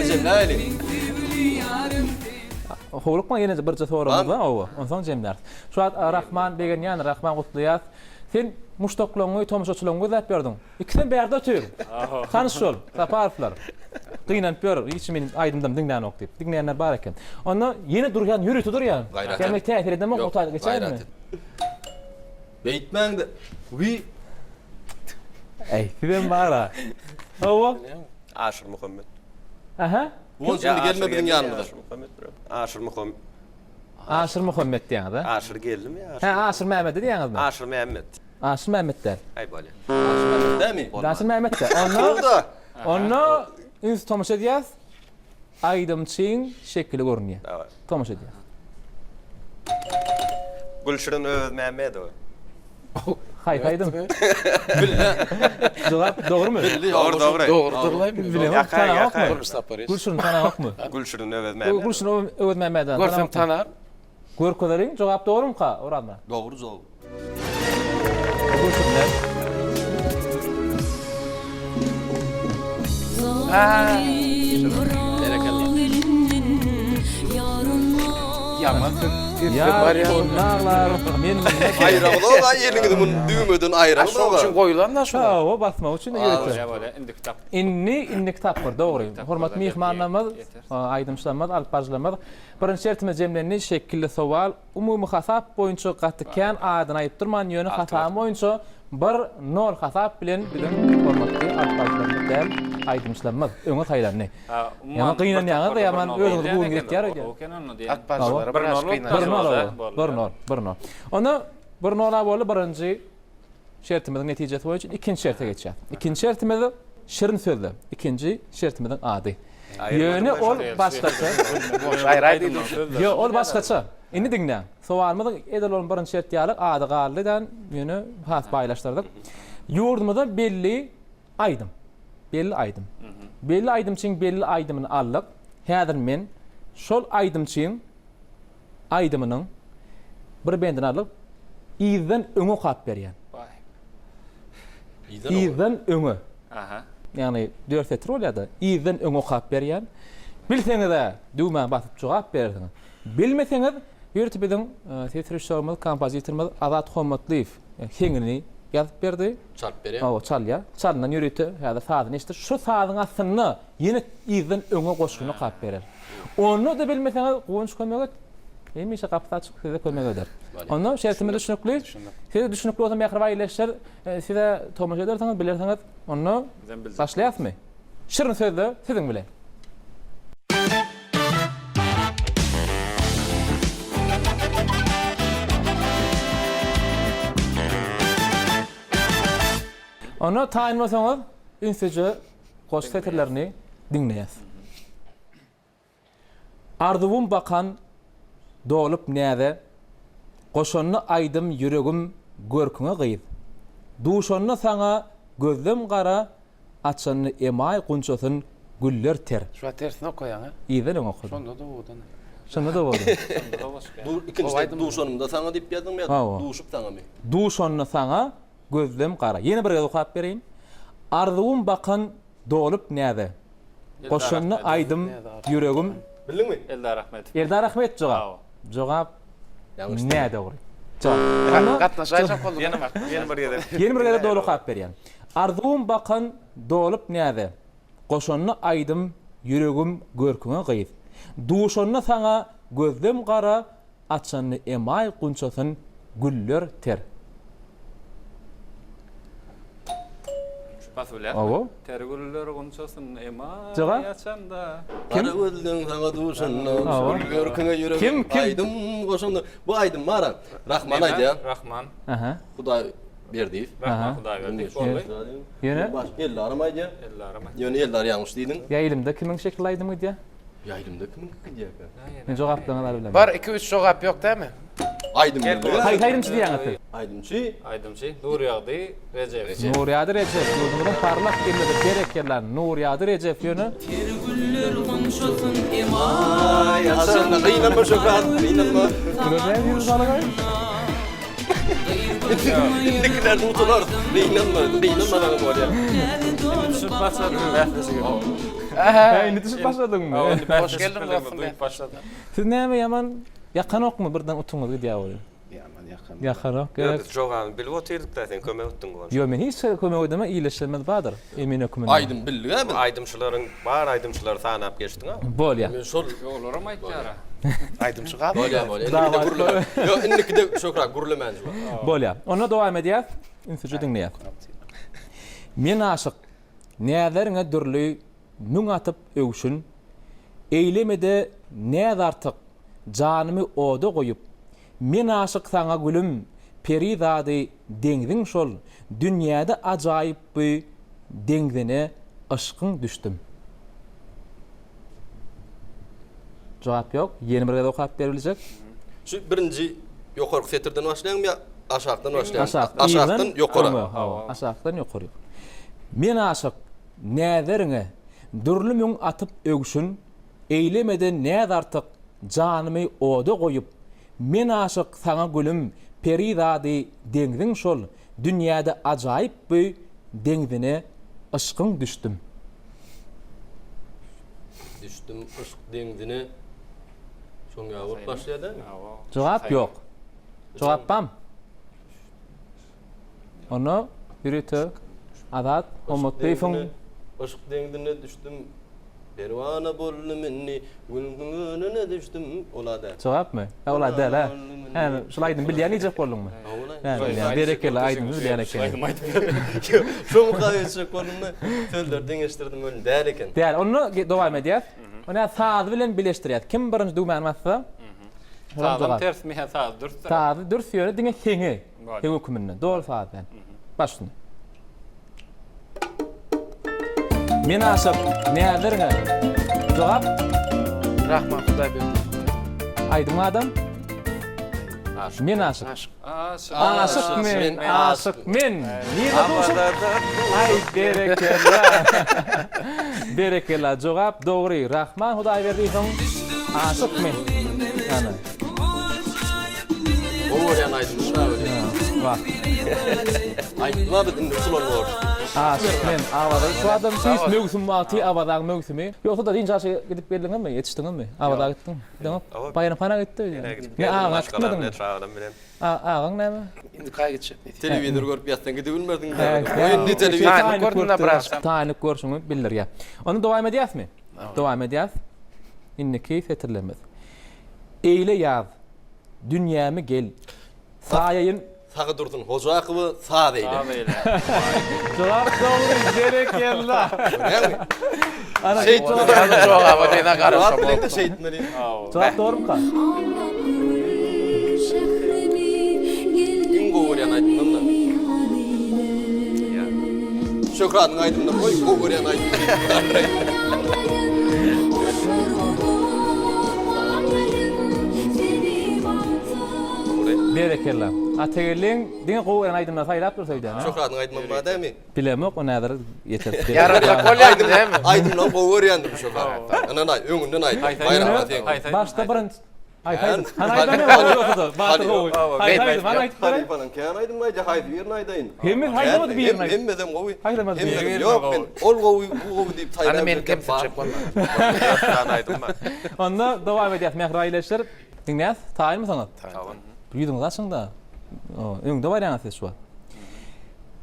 Jemläýeliň. Howlukma ýene birje soragymyz bar, hawa. Onsoň jemläris. Şu wagt Rahman begenýändir, Rahman gutlaýas. Sen muşdaklaryňy, tomaşaçylaryňy gözläp ýördüň. Ikisem bärde otyr. Tanyş bol, Saparowlar. Gynanyp ýör, hiç meniň aýdymdam diňlänok diýip. Diňleýänler bar eken. Onda ýene durýan, ýörite durýan. Gaýrat et. Sen täsir edemok, o taýda geçäýinmi? Gaýrat et. Beýtmäň-de. Wi. Äý, sizem bar-a. Hawa. Aşyr Muhammet. Aha. Guwanç indi gelme biziň ýanymyza. Aşyr Muhammet bro. Aşyr Muhammet. Aşyr Muhammet diýýäňiz-a? Aşyr geldimi ýa Aşyr? Hä, Aşyr Mämmedi diýýäňizmi? Aşyr Mämmet. Aşyr Mämmet däl. Aý bolýa. Aşyr Mämmet dälmi? Aşyr Mämmet däl. Onda Boldy. Onda üns tomaşa edýäs. Aýdymçyň şekili görünýär. Daway. Tomaşa edýäs. Gülşirin Öwezmämmedowa. Haýsy aýdym? Jogap dogrumy? Bildi. Dogry, dogry. Dogrudyr-laý. Bilemok, Ýakaý, tanamokmy? ýakaý. Durmuş tapar. Gülşirin tanamokmy? Gülşirin Öwezmämmedowa. Gülşirin Öwezmämmedowa. Görsem tanar. Görkezeliň, jogap dogrumyka, Orazmyrat? Dogry jogap. Gülşirin däl. Berekella. Ýaman söz. Ýar aglar, men Aýramyzok aý eliňizi muny düwmeden aýramyzok. Şoň üçin goýulan da şular. Hawa, basmak üçin ýörite. Bolýa bolýa indiki tapgyr. Indi indiki tapgyr, dogry. Hormatly myhmanlarymyz, aýdymçylarymyz, alyp baryjylarymyz. Birinji şertimiz jemlendi, şekilli sowal. Umumy hasap boýunça gaty kän adyny aýyp durman, ýöne hasabym boýunça bir nol hasap bilen biziň hormatly alyp baryjylarymyz däl, aýdymçylarymyz öňe saýlandy. Ýaňy gynanýaňyz-da ýaman özüňizi göwün ýetýär öýdýän. Alyp baryjylara biraz gynanýar. Bir nol boldy. Bir nol, bir nol. Onda bir nola boldy birinji şertimiziň netijesi boýunça ikinji şerte geçýäs. Ikinji şertimiz şirin sözle. Ikinji şertimiziň ady. Ýöne ol başgaça. Ýok, ol başgaça. Indi diňläň. Sowalymyzyň edil ol birinji şert ýaly ady galdy dan, ýöne has baýlaşdyrdyk. Ýurdumyzda belli aýdym. Belli aýdym. Belli aýdymçyň belli aýdymyny aldyk. Häzir men şol aýdymçyň aýdymynyň bir bendini alyp, yzdan öňe okap berýän. Yzdan öňe. Aha. Ýagny dört setir bolýar-da, yzdan öňe okap berýän. Bilseňiz-ä, düwmäni basyp jogap berersiňiz. Bilmeseňiz, ýörite biziň ses režissýorymyz, kompozitorymyz Azat Hommatlyýew heňini. ýazyp berdi. Çalyp berýär. Hawa, çalýar. Çalynan ýörite häzir sazyny eşitdir. Şu sazyň astynda ýene yzdan öňe goşgyny okap berer. Onda-da bilmeseňiz Guwanç kömek et. Hemişe gapysy açyk size kömek eder. Onda şertimiz düşnükli. Size düşnükli bolsa mähriban ildeşler, size tomaşa edersiňiz, bilersiňiz. Onda başlaýasmy? Şirin sözler siziň bilen. Onda taýyn bolsaňyz, ünsüje goşgy setirlerini diňleýäs. Arzuwym bakan dolup näze, Goşanda aýdym ýüregim görküňe gyz. Duşanda saňa gözlem gara, Açanda emaý gunçasyn güller ter. Şu wagt tersine okaýaň a? Yzdan öňe okadym. Şonda-da owadan. Şonda-da owadan. Şonda-da goşgy. Dur, ikinjide duşanymda saňa diýip ýazdyňmy ýa duşup saňamy? Duşanda saňa gözlem gara. Ýene bir gezek okap bereýin. Arzuwym bakan Dolup näze. Goşandy aýdym ýüregim. Bildiňmi? Eldar Ahmetow. Eldar Ahmetow jogap. Jogap nädogry. Jogap. Gatnaşaýjak bolduk. Ýene ýene bir gezek. Ýene bir gezek doly okap berýän. Arzuwym bakan dolup näze. Goşandy aýdym ýüregim görküňe gyz. Duşanda saňa gözlem gara Açandy emaý gunçasyn güller ter. Şu pasy bilýäsmi? Hawa. Ter güller gunçasyn emaý Jogap? açanda. Gara gözleň saňa duşanda, Hawa. gül görküňe ýüregim Kim, kim? aýdym goşanda. Bu aýdym bar-a. Rahman aýdýar. Rahman. Aha. Hudaý Berdiýew. Rahman Hudaýberdiýew boldy. Ýöne? Baş Eldaram aýdýar. Eldaram aýdýar. Ýöne Eldar ýalňyş diýdiň. Ýaýlymda kimiň şekilli aýdym gidýär? Ýaýlymda kimiňki gidýärkä? Men jogaplaryňyzy alyp bilemok. Bar, iki, üç jogap ýok dämi? Aýdym bilmeýän. Haýsy aýdymçy diýýäňiz siz? Aýdymçy. Aýdymçy Nurýagdy Rejep. Nurýagdy Rejep ýurdumyzyň parlak ýyldyzy berekella Nurýagdy Rejep ýöne. Ter güller gunçasyn emaý Açanda gynanma Şöhrat gynanma. Bular näme ýüz balygaý? Indikiler utular. Gynanma gynanmasaňam bolýar. Indi düşüp başladyň bäsleşige. Hä indi düşüp başladyňmy? Hoş geldiň dostum duýup başladym. Siz näme ýaman ýakanokmy birden utuňyz gidýär welin. Ýaman ýakanok. Ýakanok gerek. Ýok biz jogany bilip otyrdyk-da sen kömek etdiň Guwanç. Ýok men hiç kömek edemok iýleşdirmez bardyr emin höküminde. Aýdym bildik-ä biz. Aýdymçylaryň bar aýdymçylary sanap geçdiň-a. Bolýa. Men şol Olaram aýtýara. Aýdymçy galdy. Bolýa bolýa. Indikide gürleme. Ýok indikide Şöhrat gürlemän şu. Bolýa. Onda dowam edýäs. Ünsüje diňleýäs. Men aşyk. Näzeriňe dürli müň atyp öwşün, Eýlemede näz artyk, janymy oda goýup. Men aşyk saňa gülüm, perizady deňziň şol, Dünýäde ajaýyp bu deňzine yşkyň düşdüm. Jogap ýok. Ýene bir gezek okap beribiljek. Şu birinji ýokarky setirden başlaýaňmy ýa aşakdan başlaýaňmy? Aşak, Aşakdan ýokara. Öňe, hawa, aşakdan ýokaryk. Men aşyk, näzeriňe, dürli müň atyp öwşün, Eýlemede näz artyk, janymy oda goýup. Men aşyk saňa gülüm, perizady deňziň şol, Dünýäde ajaýyp bu deňzine yşkyň düşdüm. Düşdüm yşk deňzine. Şoň ýaly bolup başlaýar dälmi? Jogap ýok. Jogap bam? Onda ýörite Azat Hommatlyýewiň Yşk deňzine düşdüm. Perwana boldum indi, gülküň önüne düşdüm. Ol-a däl. Jogapmy? Hä, ol-a däl, hä. Hä, şul aýdymy bilýän diýjek bolduňmy? Hä, bilýän. Berekella, aýdymy bilýän ekeniň. Şul aýdymy aýdyp ber. Şo mukaýa etjek boldum-da, sözleri deňeşdirdim welin, däl eken. Däl. Onda dowam edýäs. Onda sazy bilen bileşdirýäs. Kim birinji düwmäni bassa, Sazam tersmi ýa saz dürsdür? Sazy dürs ýöne diňe heňi, heň höküminde. Doly saz bilen. Baş üstüne. Men aşyk, näziriňe. Jogap? Rahman Hudaýberdiýew. Aýdymyň adam? Men aşyk. Aşyk. Aşyk men, aşyk men. Nirde duşup? Aý, berekella. Berekella, jogap dogry. Rahman Hudaýberdiýewiň Aşyk men. Ana. Gowy görýän aýdymyň da öyle. Wah. Aýtma biz indi utulan borus. Aşyk men Awaza. Şu adam tüýs möwsüm wagty Awazaň möwsümi. Ýogsa-da dynç alşa gidip geldiňizmi? Ýetişdiňizmi? Awaza gitdiň. Gideňok. Baýram hana gitdi. Ne agaňa gitmediňmi? Çagalam bilen. Agaň näme? Indi kaý gitjek nesip. Telewizor görüp ýatsaň gidibilmerdiň. Indi telewizor. Taýynlyk gördüm-de biraz. Taýynlyk görşüňi bildirýär. Onda dowam edýäsmi? Dowam edýäs. Indiki setirlerimiz. Eýle ýaz, dünýämi gel. Saýaýyn. Sagydursun Hojakowa saz eýle. Saz eýle. Jogap dogry, berekella. Görýäňmi? Ana, Şeýtmeli. Ýaly jogaba diýene Jogap garaşamok. bileňde şeýtmeli. Jogap dogrumyka? Iň gowy görýän aýdymym-da. Şöhratyň aýdymyny goý, gowy görýän aýdymym diýip. Berekella. Atageldiň diňe gowy görýän aýdymlary saýlap dursa öýdýän. Şöhratyň aýdymam bar dämi? Bilemok, ony häzir ýeterip berer. Ýarajak bolýardy dämi? Aýdymlary gowy görýändir bu Şöhrat. Ynanaý, öňünden aýt. Baýram aga seň. Başda birinji Haýsy aýdym? Hany aýdam gowy bolsa-da, Batyr gowy. Haýsy aýdym? Hany aýdyp beräý. Halypanyň kän aýdymyny aýdýar, haýsy birini aýdaýyn? Hemmesi haýsy birini aýt. Hemmesem gowy. Haýsy birini? Ýok, men ol gowy, bu gowy diýip saýlap. Hany meni kemsitjek bolma. Aýdym bar. Onda dowam edýäs mähriban ildeşler. Diňläs, taýynmysyňyz? Taýyn. Ýüzüňizi açyň-da. Öňde barýaňyz siz şu wagt.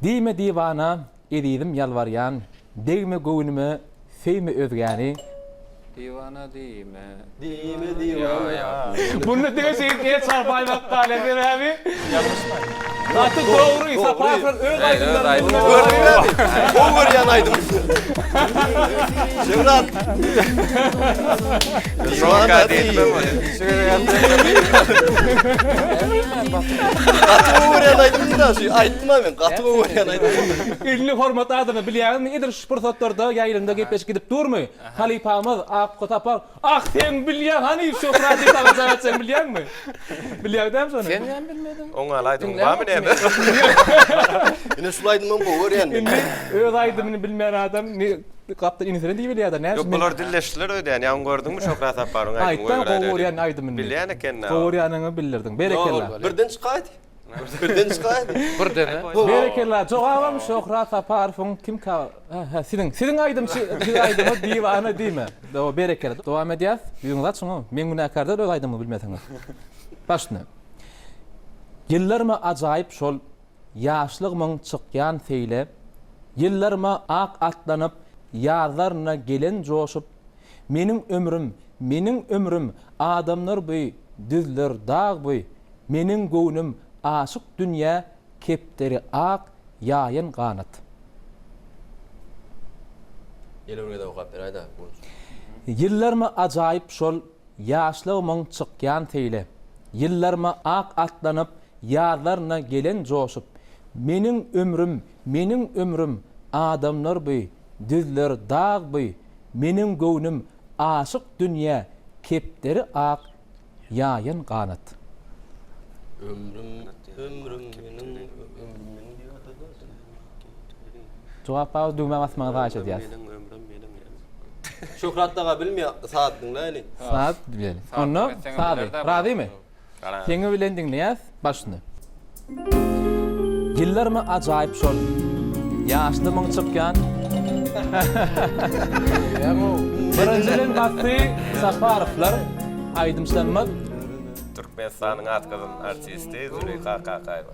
Diýme diwana, ezizim ýalbarýan, degme göwnüme, söýme özgäni. Diwana diýme. Diýme diwana. Bunda diňe şeýdip el çarpaýmak galýar sebäbi Gaty dogry Saparow öz aýdymlaryny Gördüňmi? Gowy görýän aýdym. Şöhrat. Şoka diýdim. Gaty gowy görýän aýdym da şu aýtdym-a men gaty gowy görýän aýdym. Indi hormatly adamlar bilýäňizmi edil şu pursatlarda ýaýlymda gepleşik gidip durmy? Halypamyz Akky Sapar Ah seň bilýäň hany Şöhrat diýip saňa jaň etjegini bilýäňmi? Bilýäň dämi şony? Sen näme bilmediň? Oň al aýdymyň barmy näme? Ine şul aýdymam gowy görýän men. Indi öz aýdymyny bilmeýän adam gapdal inisine diýip bilýärdir. Näme Ýok bular dilleşdiler öýdýän. Ýaňy gördüňmi Şöhrat Saparyň aýdymyny Aýtdan gowy görýän aýdymyny. Bilýän eken. Gowy görýäniňi bildirdiň. Berekella. Birden çykaýdy. Birden çykaýdy. Birden. Berekella. Jogabam Şöhrat Saparowyň kimka hä siziň siziň aýdymçy siziň aýdymy diwana diýme. Dowa berekella. Dowam edýäs. Ýüzüňizi açyň o. Men günäkär däl öz aýdymyňyzy bilmeseňiz. Başyna. Ýyllaryma ajaýyp şol ýaşlygymyň çykýan seýle, Ýyllaryma ak atlanyp, ýazlaryna gelen joşup, Meniň ömrüm, meniň ömrüm, adamlar bu, düzler, dag bu, Meniň göwnüm aşyk dünýä kepderi ak, ýaýan ganat. Ýene bir gezek okap beräýdä, Guwanç. Ýyllaryma ajaýyp şol ýaşlygymyň çykýan seýle, Ýyllaryma ak atlanyp, ýazlaryna gelen joşup, Meniň ömrüm, meniň ömrüm, adamlar bu, düzler, dag bu, Meniň göwnüm aşyk dünýä kepderi ak, ýaýan ganat. Ömrüm, ömrüm meniň, ömrüm meniň diýýärdi-de. Jogap bar, düwmä basmagyňyzy haýyş edýäris. Ömrüm meniň, ömrüm meniň. Şöhrat daga bilmeýär, saz diňläýli. Saz bileli. Onda sazy. Razymy? Seňi bilen diňleýäs başyny. Ýyllarmy ajaýyp şol. Ýaşlymyň çykýan. Birinji bilen basdy Saparowlar aýdymçylarymyz. Türkmenistanyň at gazanan artisti Züleýha Kakaýewa.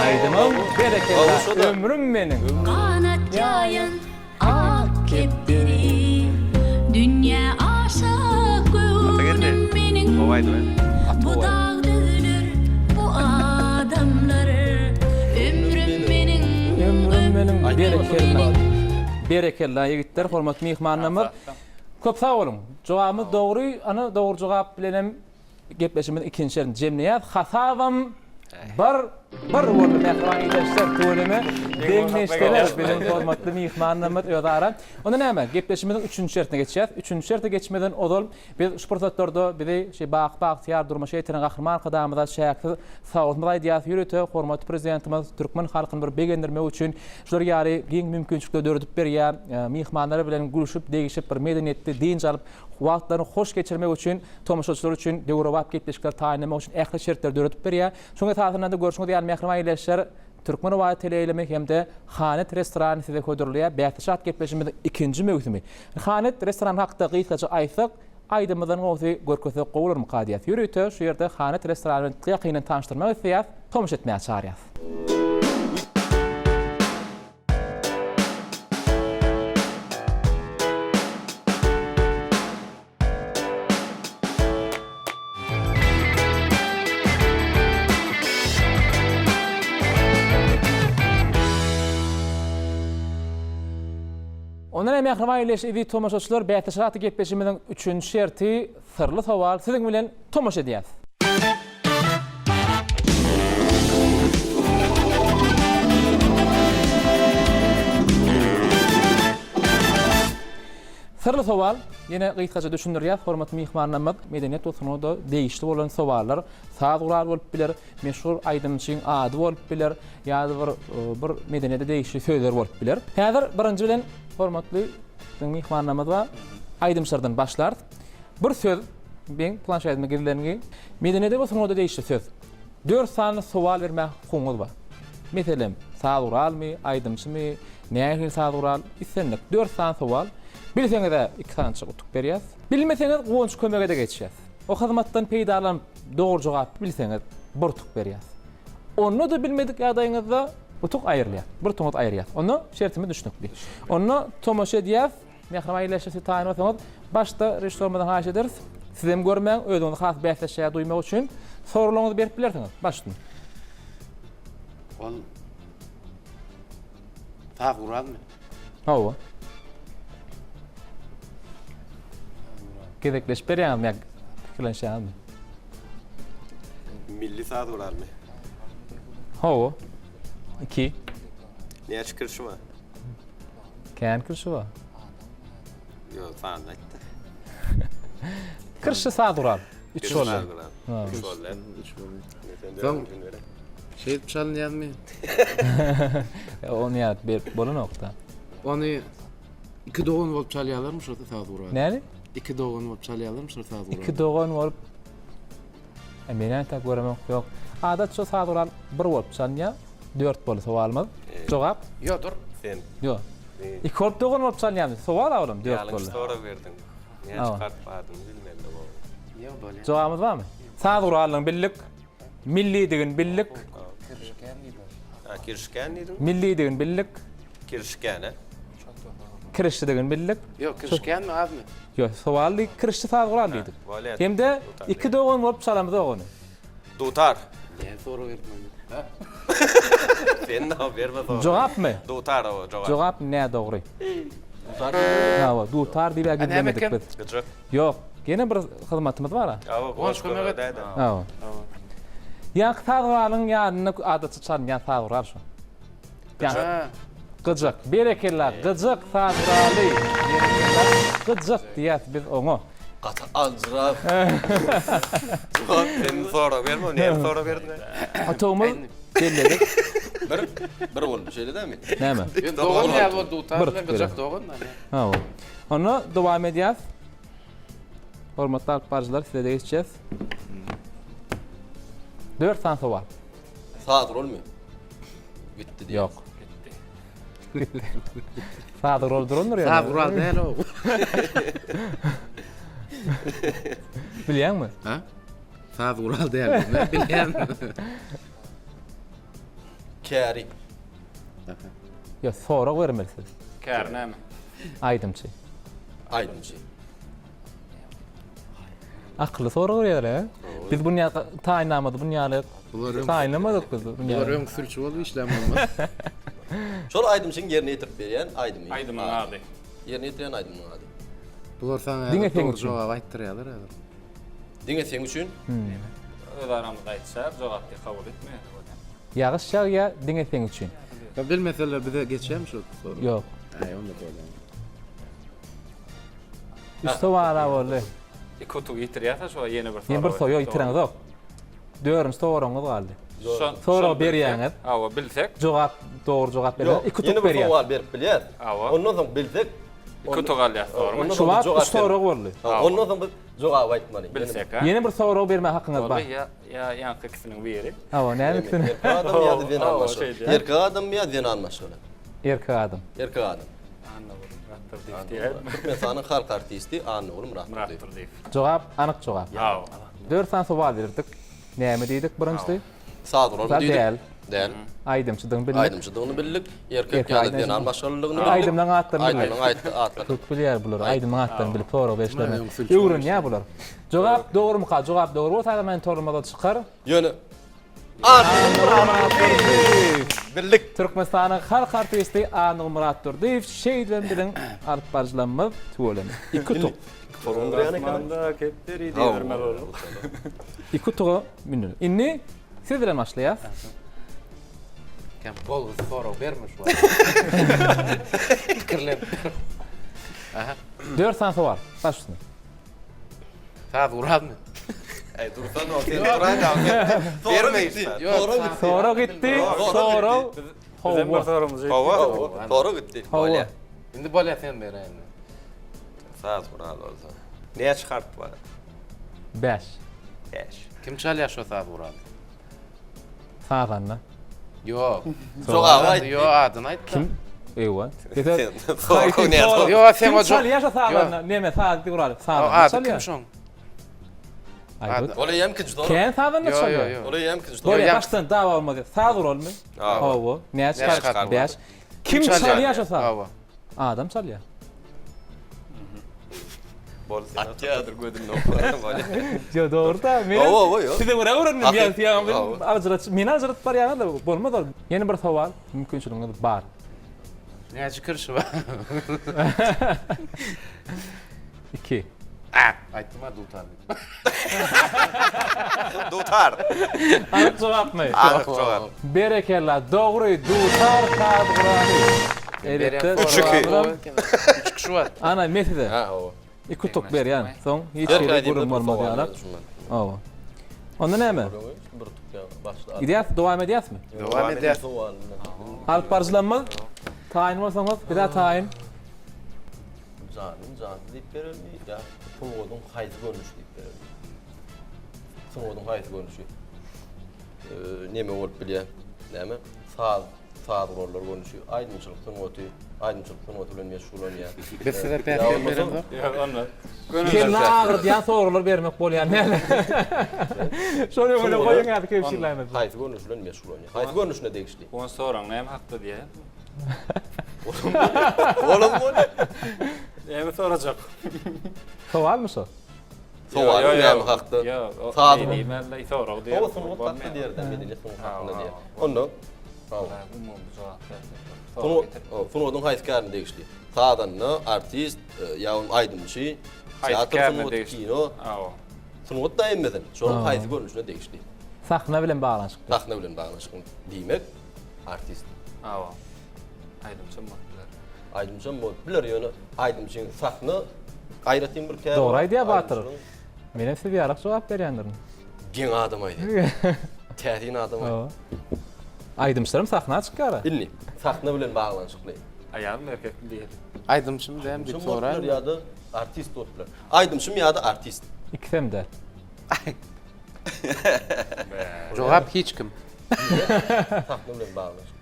Aýdymyň berekella ömrüm meniň. Ganat ýaýan Ak kepderi dünýä aşa göwnüm meniň Bu dag düzler bu adamlar Ömrüm meniň Ömrüm meniň Berekella Berekella ýigitler hormatly myhmanlarymyz Köp sag boluň Jogabymyz dogry ana dogry jogap bilenem Gepleşigimiziň ikinji şerini jemleýäs. Hasabam bir bir boldy mähriban ildeşler tüweleme deňleşdiler biziň hormatly myhmanlarymyz özara. Onda näme gepleşigimiziň üçünji şertine geçýäs. Üçünji şerte geçmeden ozal biz şu pursatlarda bizi şu baky bagtyýar durmuşa ýetiren Gahryman Arkadagymyza çäksiz sagbolsunymyzy aýdýas. Ýörite hormatly Prezidentimiz türkmen halkyny bir begendirmek üçin şular ýaly giň mümkinçilikleri döredip berýär. Myhmanlar bilen gülşüp, degişip bir medeniýetli dynç alyp Wagtlaryny hoş geçirmek üçin, tomaşaçylar üçin döwrebap gepleşikleri taýynlamak üçin ähli şertleri döredip berýär. Şunuň esasynda-da görşüňiz ýaly mähriban ildeşler, Türkmen howaýy teleýaýlymy hem-de Hanet restorany size hödürleýär Bäsdeş at gepleşigimiziň ikinji möwsümi. Hanet restorany hakda gysgaça aýtsak, aýdymyzdan gowusy görkezsek gowy bolarmyka diýýäs. Ýörite şu ýerde Hanet restorany bilen ýakyndan tanyşdyrmak isleýäs, tomaşa etmäge çagyrýas. Ondan hem mähriban ildeş eziz tomaşaçylar bäsleşik atly gepleşigimiziň üçünji şerti syrly sowal siziň bilen tomaşa edýäs. Syrly sowal, ýene gysgaça düşündirýäs, hormatly myhmanlarymyz, medeniýet we sungata degişli bolan sowallar, saz guraly bolup biler, meşhur aýdymçyň ady bolup biler, ýa-da bir bir medeniýete degişli sözler bolup biler. Häzir birinji bilen hormatly biziň myhmanlarymyz bar, aýdymçylardan başlarys. Bir söz, meň planşetimde gizlengi, medeniýete we sungata degişli söz. Dört sany sowal bermäge hukugyňyz bar. Meselem, saz guralmy, aýdymçymy, Nähili saz gural? Islendik. Dört sany sowal. Bilseňiz-ä iki sanyçyk utuk berýäs. Bilmeseňiz Guwanç kömege-de geçýäs. O hyzmatdan peýdalanyp dogry jogap bilseňiz bir utuk berýäs. Onda-da bilmedik ýagdaýyňyzda utuk aýrylýar. Bir utugyňyzy aýyrýas. Onda şertimiz düşnükli. Onda tomaşa edýäs. Mähriban ildeşler siz taýyn bolsaňyz başda režissýorymyzdan haýyş ederis. Sizem görmäň, özüňizi has bäsdeşýär duýmak üçin soraglaryňyzy berip bilersiňiz. Başdan. Ol Saz guralmy? Hawa. Gezekleşip berýäňizmi ýa pikirlenişýäňizmi? Milli saz guralmy? Hawa. 2. Näçe kirşi bar? Kän kirşi bar. Ýok, sanyny aýtda. Kirşi saz gural. Üç boldy. Üç boldy. Üç boldy. Soň şeýdip çalynýarmy? Ony ýat berip bolanokda. Ony iki dogan bolup çalýarlarmy şo saz guraly? Näni? Iki dogan bolup çalýarlarmy şo saz guraly? Iki dogan bolup E, men entek göremok, ýok. Adatça saz gural bir bolup çalynýar. Dört boldy sowalymyz. Jogap? Ýok, dur. Sen. Ýok. Iki bolup dogan bolup çalynýarmy? Sowal oglum, dört boldy. Ýalňyş sorag berdiň. Näçe harp adyny bilmeli gowy. Ýok bolýar. Jogabymyz barmy? Saz guralyny bildik. Millidigini bildik. Kirişkän diýdi. Ha, kirişkän diýdiň? Millidigini bildik. Kirişkän, he? Kirişlidigini bildik. Ýok, kirişkänmi, azmy? Ýok, sowal diýdik, kirişli saz gural diýdik. Bolýar. Hem-de iki dogan bolup çalamyzok ony. Dutar. Näme sorag berdim onda? Sen nä berme sorag. Jogapmy? Dutar o jogap. Jogap nädogry. Dutar diýip. Hawa, dutar diýip gizlemedik biz. Gyjak. Ýok, ýene bir hyzmatymyz bar-a. Hawa, Goş kömek et. Hawa. Ýaňky saz guralyň ýanynda adatça çalynýan saz gural şo. Gyjak. Gyjak. Berekella, gyjak saz guraly. Berekella, gyjak diýýäs biz oňa. Gaty aljyrap. Jogap sen sorag berme, näme sorag berdiň? Otagymyz belledik. Bir, bir boldy, şeýle dämi? Näme? Dogan ýa bu dutar Bir bilen gyjak dogan da. Hawa. Onda dowam edýäs. Hormatly alyp baryjylar, size-de geçýäs. Dört sany sowal. Saz rolmy? Gitdi diýýär. Ýok. Gitdi. Saz rol durandyr ýa. Saz gural däl o. Bilýäňmi? Ha? Saz gural däl. Men bilýän. Käri. Ýok, sorag bermeli siz. Käri näme? Aýdymçy. Aýdymçy. Akylly sorag berýärler, he? Biz bunu ýaly taýynlamady, bunu ýaly taýynlamadyk biz. Bular öň sülçi bolup işlän bolmaz. Şol aýdymçyň ýerine ýetirip berýän aýdymy. Aýdymyň ady. Ýerine ýetirýän aýdymynyň ady. Bular saňa Diňe seň dogry üçin. jogap aýtdyrýarlar häzir. Diňe seň üçin. Öz aramyzda aýtşar, jogap diýip kabul etmeýär bolýar. Ýagyş ýagýar diňe seň üçin. Ýa bilmeseler bize geçýärmi şol sorag? Ýok. Aý onda bolýar. Üç sowala boldy. Iki utuk ýitirýärse şo ýene bir sorag. Ýene bir sorag ýok ýitireňizok. Dördünji soragyňyz galdy. Sorag berýäňiz. Hawa bilsek. Jogap dogry jogap berseňiz iki utuk Ýene bir berýäs. sowal berip bilýäs. Hawa. Ondan soň bilsek. Iki utuk alýas dogrymy? Şu wagt üç sorag boldy. Ondan soň biz jogaby aýtmaly. Bilsek ha. Ýene bir sorag berme hakyňyz bar. Boldy ýa ýa ýaňky ikisiniň biri. Hawa, näme ikisini? Erkek adam ýa-da zenan maşgala. Erkek adam ýa zenan maşgala? Erkek adam. Erkek adam. Annaguly Myratdurdyýew diýäýinmi? Türkmenistanyň halk artisti Annaguly Myratdurdyýew. Myratdurdyýew. Jogap anyk jogap. Hawa. Dört sany sowal berdik. Näme diýdik birinjisi? Saz guralmy diýdik. Däl. Däl. Aýdymçydygyny bildik. Aýdymçydygyny bildik. Erkek ýa-da zenan maşgalalygyny bildik. Aýdymlaryň atlaryny bildik. Aýdymlaryň atlaryny. Köp bilýär bular. Aýdymyň atlaryny bilip sorag berişlerini. Öwrenýär bular. Jogap dogrumyka? Jogap dogry bolsa aýdym torumyza çykar. Ýöne Annamyrat Bildik. Türkmenistanyň halk artisti Annamyrat Durdyýew şeýdibem biziň alyp baryjylarymyz tüweleme. Iki utuk. Asmanda kepderi diýdirmeli boldy. Iki utuga mündüler. Indi siz bilen başlaýas. Kem bolgusy sorag berme şu wagt. Pikirlenip. Aha. Dört sany sowal. Baş üstüne. Saz guralmy? Ey dursan o sen duran Berme işte. Sorag gitdi. Sorag. Bizem bir sorumyz ýetdi. Hawa. Sorag gitdi. Hawa. Indi bolýa sen ber indi. Saz gural bolsa. Näçe harp bar? 5. 5. Kim çalýar şo saz guraly? Sazanda. Ýok. Jogaby aýt. Ýok, adyny aýt. Kim? Ewa. Ýok, sen o çalýar şo sazanda. Neme saz guraly? Sazanda çalýar. Ady kim şoň? Aýt. Ol eýýäm ikinji sorag. Kän sazanda çalýar. Ýok, ýok. Ol eýýäm ikinji sorag. Bolýar, başdan dawa bolmaz. Saz guralymy? Hawa. Näçe harp? 5. Kim çalýar şo saz? Hawa. Adam çalýar. Atýadyr gözünde Ýo dogry da. Men Hawa, hawa, ýo. Size görä öwrendim. Hakyk. Ýa ýa Hawa. aljyrat, meni aljyratyp barýaňyz da bolmaz ol. Ýene bir sowal, mümkinçiligiňiz bar. Näçe kirşi bar? 2. Ah, aýtdym-a dutar diýip. Dutar. Anyk jogapmy? Anyk jogap. Berekella, dogry, dutar saz guraly. Elbetde. Üç iki. Üç kişi bar. Ana, men size. Ha, hawa. Iki utuk berýän. Soň hiç Her hili aýdymda gürrüň bir bolmaz sowal ýaly. berdi şundan. Hawa. Onda näme? Bir utuk ýa başda. Gidýäs, dowam edýäsmi? Dowam edýäs. Alyp baryjylarymyz, taýyn bolsaňyz, biz-ä taýyn. Janly jansyz diýip berelmi ýa sungatyň haýsy görnüşi diýip berelmi? Sungatyň haýsy görnüşi? Neme bolup bilýär? Näme? Saz, saz gurallar görnüşi, aýdymçylyk sungaty, aýdymçylyk sungaty bilen meşgullanýar. Biz size päsgel beremzok. Ýok, onda. Kelle agyrdýan soraglar bermek bolýar näme? Şony öňüne goýuň häzir kebşirläýmez. Haýsy görnüşi bilen meşgullanýar? Haýsy görnüşine degişli? Ony soraň näme hakda diýýär? Olam bolýar. Näme sorajak? Sowalmy şo? Sowal näme hakda? Ýok, Saz diýmeli, sorag diýer. Hawa, sungat hakda diýer-de, medeniýet sungat hakynda diýer. Onda umumy jogap berse. Sungatyň haýsy kärine degişli? Sazanda, artist, ýa aýdymçy, teatr sungaty, kino. Sungat da hemmesi. Şonuň haýsy görnüşine degişli? Sahna bilen baglanyşykly. Sahna bilen baglanyşykly. Diýmek, artist. Hawa. Aýdymçam bolup biler. Aýdymçam bolup biler, ýöne aýdymçyň sahna aýratyn bir käri. Dogry aýdýar Batyr. Menem siz ýalak jogap berýändirin. Geň adam aýdýar. Täsin adam aýdýar. Aýdymçylaram sahna çykýar. Indi sahna bilen baglanyşykly. Aýalmy erkekmi diýeli. Aýdymçymy dämi diýip soraýyn. Ýa-da artist bolup biler. Aýdymçymy ýa-da artist. Ikisem däl. Jogap hiç kim. Sahna bilen baglanyşykly.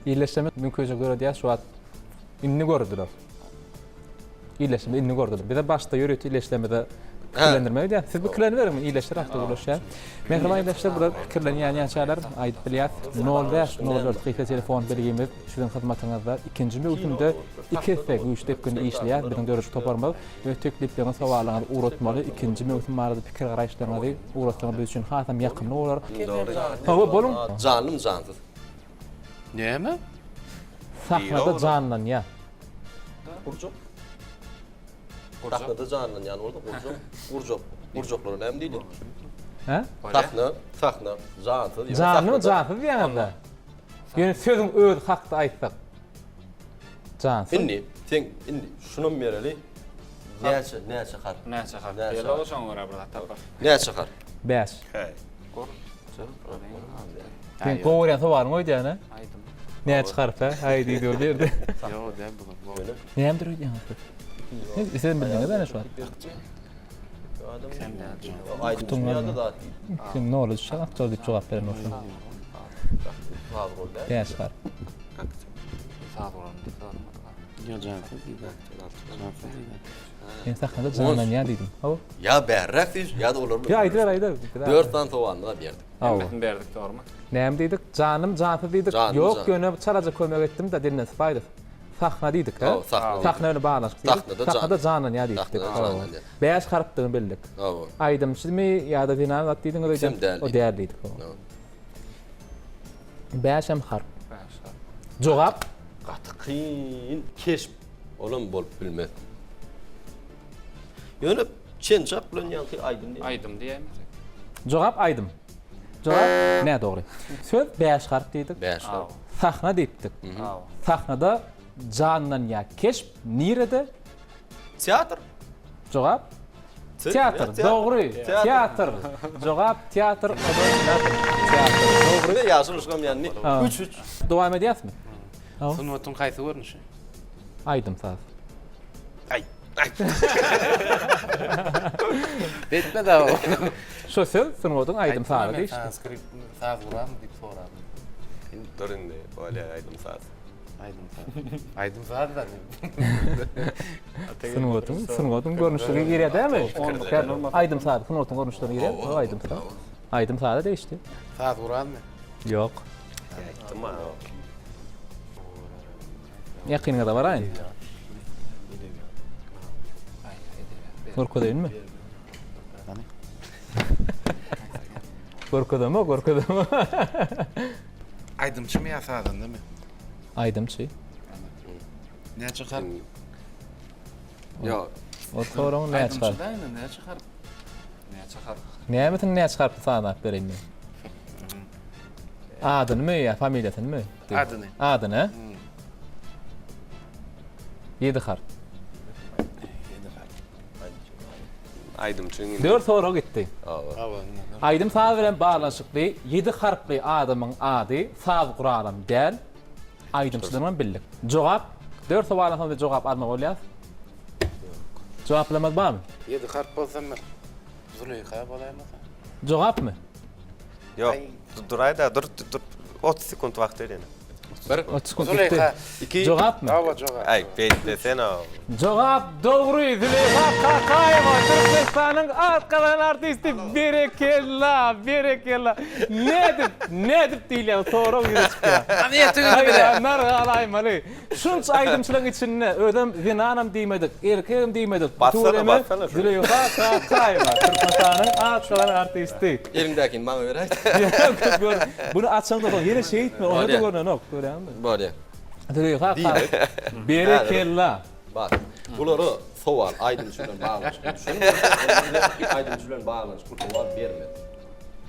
Illeşdirmek mümkinçilik döredýär şu wagt indi gördüler. Illeşdirme indi gördüler. Bize başda ýörite illeşdirmede pikirlendirmek edýär. Siz pikirleniberiň, illeşdir hakda gürleşýär. Mähriban illeşdir, bular pikirlenýän ýaşalar aýdyp bilýär. 05 04 gysga telefon belgimiz siziň hyzmatyňyzda. Ikinji möwsümde iki esse güýçli depginde işleýär biziň döredijilik toparymyz. Öz teklipleriňizi, sowallaryňyzy ugratmaly. Ikinji möwsüm barada pikir garaýyşlaryňyzy ugratsaňyz biz üçin hasam ýakymly bolar. Hawa, boluň. Janlymy jansyz? Näme? Sahnada janlanýar. Gurjak. Sahnada janlanýan bolsa gurjak. Gurjak. Gurjaklara näme diýilýär? Hä? Sahna, sahna, jansyz. Janlymy jansyz diýýäňiz-dä. Ýöne sözüň özi hakda aýtsak. Jansyz. Indi sen indi şunam bereli. Näçe, näçe harp? Näçe harp diýeli, o şoňa görä bir zat tapar. Näçe harp? 5. Heý. Sen gowy görýän sowalyň öýdýän, hä? Aýdym. Näçe harp hä? Aý diýdi ol ýerde. Ýok, däl bu. Nämedir öýdýäňiz siz? Siz siz bildiňiz ana şu wagt. Kim nola düşen aktýor diýip jogap beren bolsa. Bäş harp. Saz bolan diýip Ýa jansyz diýdi. Jansyz diýdi. Men sahnada janlanýar diýdim. Hawa. Ýa bärräk diýiş, ýa-da olar Ýa aýdyber, aýdyber. Dört sany sowalyny da berdik. Hemmesini berdik dogrymy? Näme diýdik? Janym jansyz diýdik. Ýok, ýöne çalaja kömek etdim-de dilinden sypaýdy. Sahna diýdik, hä? Sahna. Sahna bilen baglanyşyk diýdik. Sahnada janlanýar diýdik. Sahnada janlanýar. Bäş harpdygyny bildik. Hawa. Aýdymçymy ýa-da zenan zat diýdiňiz öýdýän? O däl diýdik. Bäşem harp. Bäş harp. Jogap? Gaty kyn keşp. Olam bolup bilmez. Ýöne çen-çak bilen ýaňky aýdym diýen. Aýdym diýäýmesek. Jogap aýdym. Jogap nädogry. Söz bäş harp diýdik. Bäş harp. Sahna diýipdik. Sahnada janlanýar keşp nirede? Teatr. Jogap? Teatr. Dogry. Teatr. Jogap teatr. Teatr. Dogry. Ýaşyl yşgam ýandy. Üç üç. Dowam edýäsmi? Sungatyň haýsy görnüşi? Aýdym-saz. Aý. Aý. Betme da. Şo söz sungatyň aýdym-sazy diýişdi. Skrip saz gurarmy diýip soradym. Indi dur indi, bolýar aýdym-saz. Aýdym-saz. Aýdym-saz da. Sungatyň, sungatyň görnüşlerine girýär dälmi? Aýdym-saz sungatyň görnüşlerine girýär. Aýdym-saz. Aýdym-saza degişli. Saz gurarmy? Ýok. Aýtdym a. Ýakynyňyza baraýyn. Görkezeýinmi? Görkezemok, görkezemok. Aýdymçymy ýa sazandamy? Aýdymçy. Näçe harp? Ýok. O soragyň näçe harp? Aýdymçy näçe harp? Näçe harp? Nämesini näçe harply sanap bereýin men? Adynymy ýa familiýasynymy? Adyny. Adyny. Ýedi harp. Ýedi harp. Aýdymçyň indi. Dört sorag gitdi. Hawa. Aýdym saz bilen baglanyşykly ýedi harply adamyň ady saz guralam däl, aýdymçydanam bildik. Jogap, dört sowaldan soň biz jogap almaly bolýas. Jogaplamaz barmy? Ýedi harp bolsa bir Züleýha bolaýmasa? Jogapmy? Ýok, duraýda, dur, dur, 30 sekunt wagt ber ýene. Bir. 30 sekunt gitdi. Züleýha. Iki. Jogapmy? Hawa, jogap. Aý, beýtmesene. Jogap dogry, Züleýha Kakaýewa, Türkmenistanyň at gazanan artisti. Berekella, berekella. Nädip, nädip diýilýän sorag ýüze çykýar. Hany ýetiň indi bize. Haýranlar galaýmaly. Şunça aýdymçylaryň içinde özem zenanam diýmedik, erkegem diýmedik. Bassana, Tüweleme bassana şuny. Züleýha Kakaýewa, Türkmenistanyň at gazanan artisti. Eliňdäkini maňa beräý. Gör, buny açaňda soň ýene şeýtme, onda-da Bolýar. görnenok, görýäňmi? Bolýar. Züleýha Kakaýewa. Berekella. Bas. Bulara sowal aýdymçy bilen baglanyşykly düşen bolsa, onda bize aýdymçy bilen baglanyşykly sowal bermez.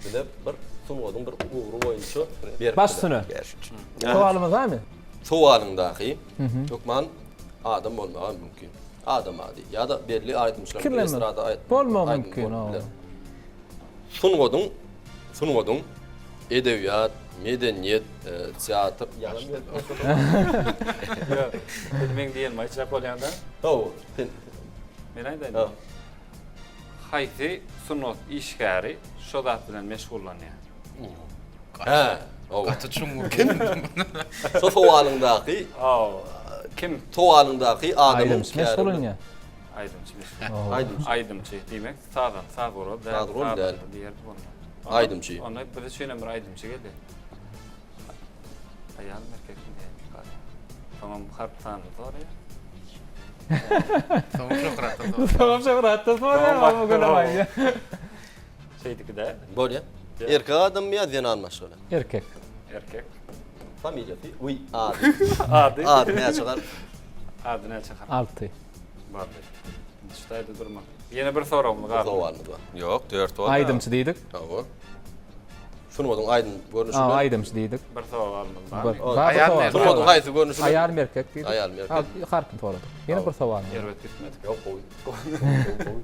Bize bir sungatyň bir ugry boýunça berip Baş biler. üstüne. Sowalymyz barmy? Sowalyňdaky hökman adam bolmagy mümkin. Adam ady ýa-da belli aýdymçylaryň Pikirlenme. estrada aýt- Bolmagy aýdym mümkin, bolup hawa. biler. Sungatyň sungatyň edebiýat, medeniýet, e, teatr ýalan berip Ýok. Indi meň diýenimi aýtjak bolýan-da. Hawa, sen Men aýdaýyn. Ha. Haýsy sungat işgäri şo zat bilen meşgullanýar? Hä, hawa. Gaty çuňňur. Kim? Şo sowalyňdaky Hawa. Kim? Sowalyňdaky adamyň Aýdymçy meşgullanýar. Aýdymçy meşgul. Aýdymçy. Aýdymçy diýmek sazan, saz gural däl. Saz gural däl. Diýerdi bolmaz. Aýdymçy. Onda biz üçin hem bir aýdymçy geldi. Aýalmy erkekmi diýen. Soňam harp sanyny soraýar. Soňam şöhratdan soraýar. Soňam şöhratdan soraýar. Bu gün aýdýar. Şeýdiki däl. Bolýar. Erkek adammy ýa zenan maşgala? Erkek. Erkek. Familiýasy, uý, ady. Ady. Ady näçe harp? Ady näçe harp? Alty. Bardy. Indi şu taýda durma. Ýene bir soragymyz galdy. Sowalymyz bar. Ýok, dört boldy. Aýdymçy diýdik. Hawa. Sungatyň aýdym görnüşi Ha, bilen. aýdymçy diýdik. Bir sowalymyz bar. Bir, bar bir Aýal sowal. merkek. Sungatyň haýsy görnüşi bilen? Aýal merkek diýdik. Aýal merkek. Ha, harpyny soradyk. Ýene bir sowal. Erbet gitmedik. Ýok, gowy. Gowy, gowy.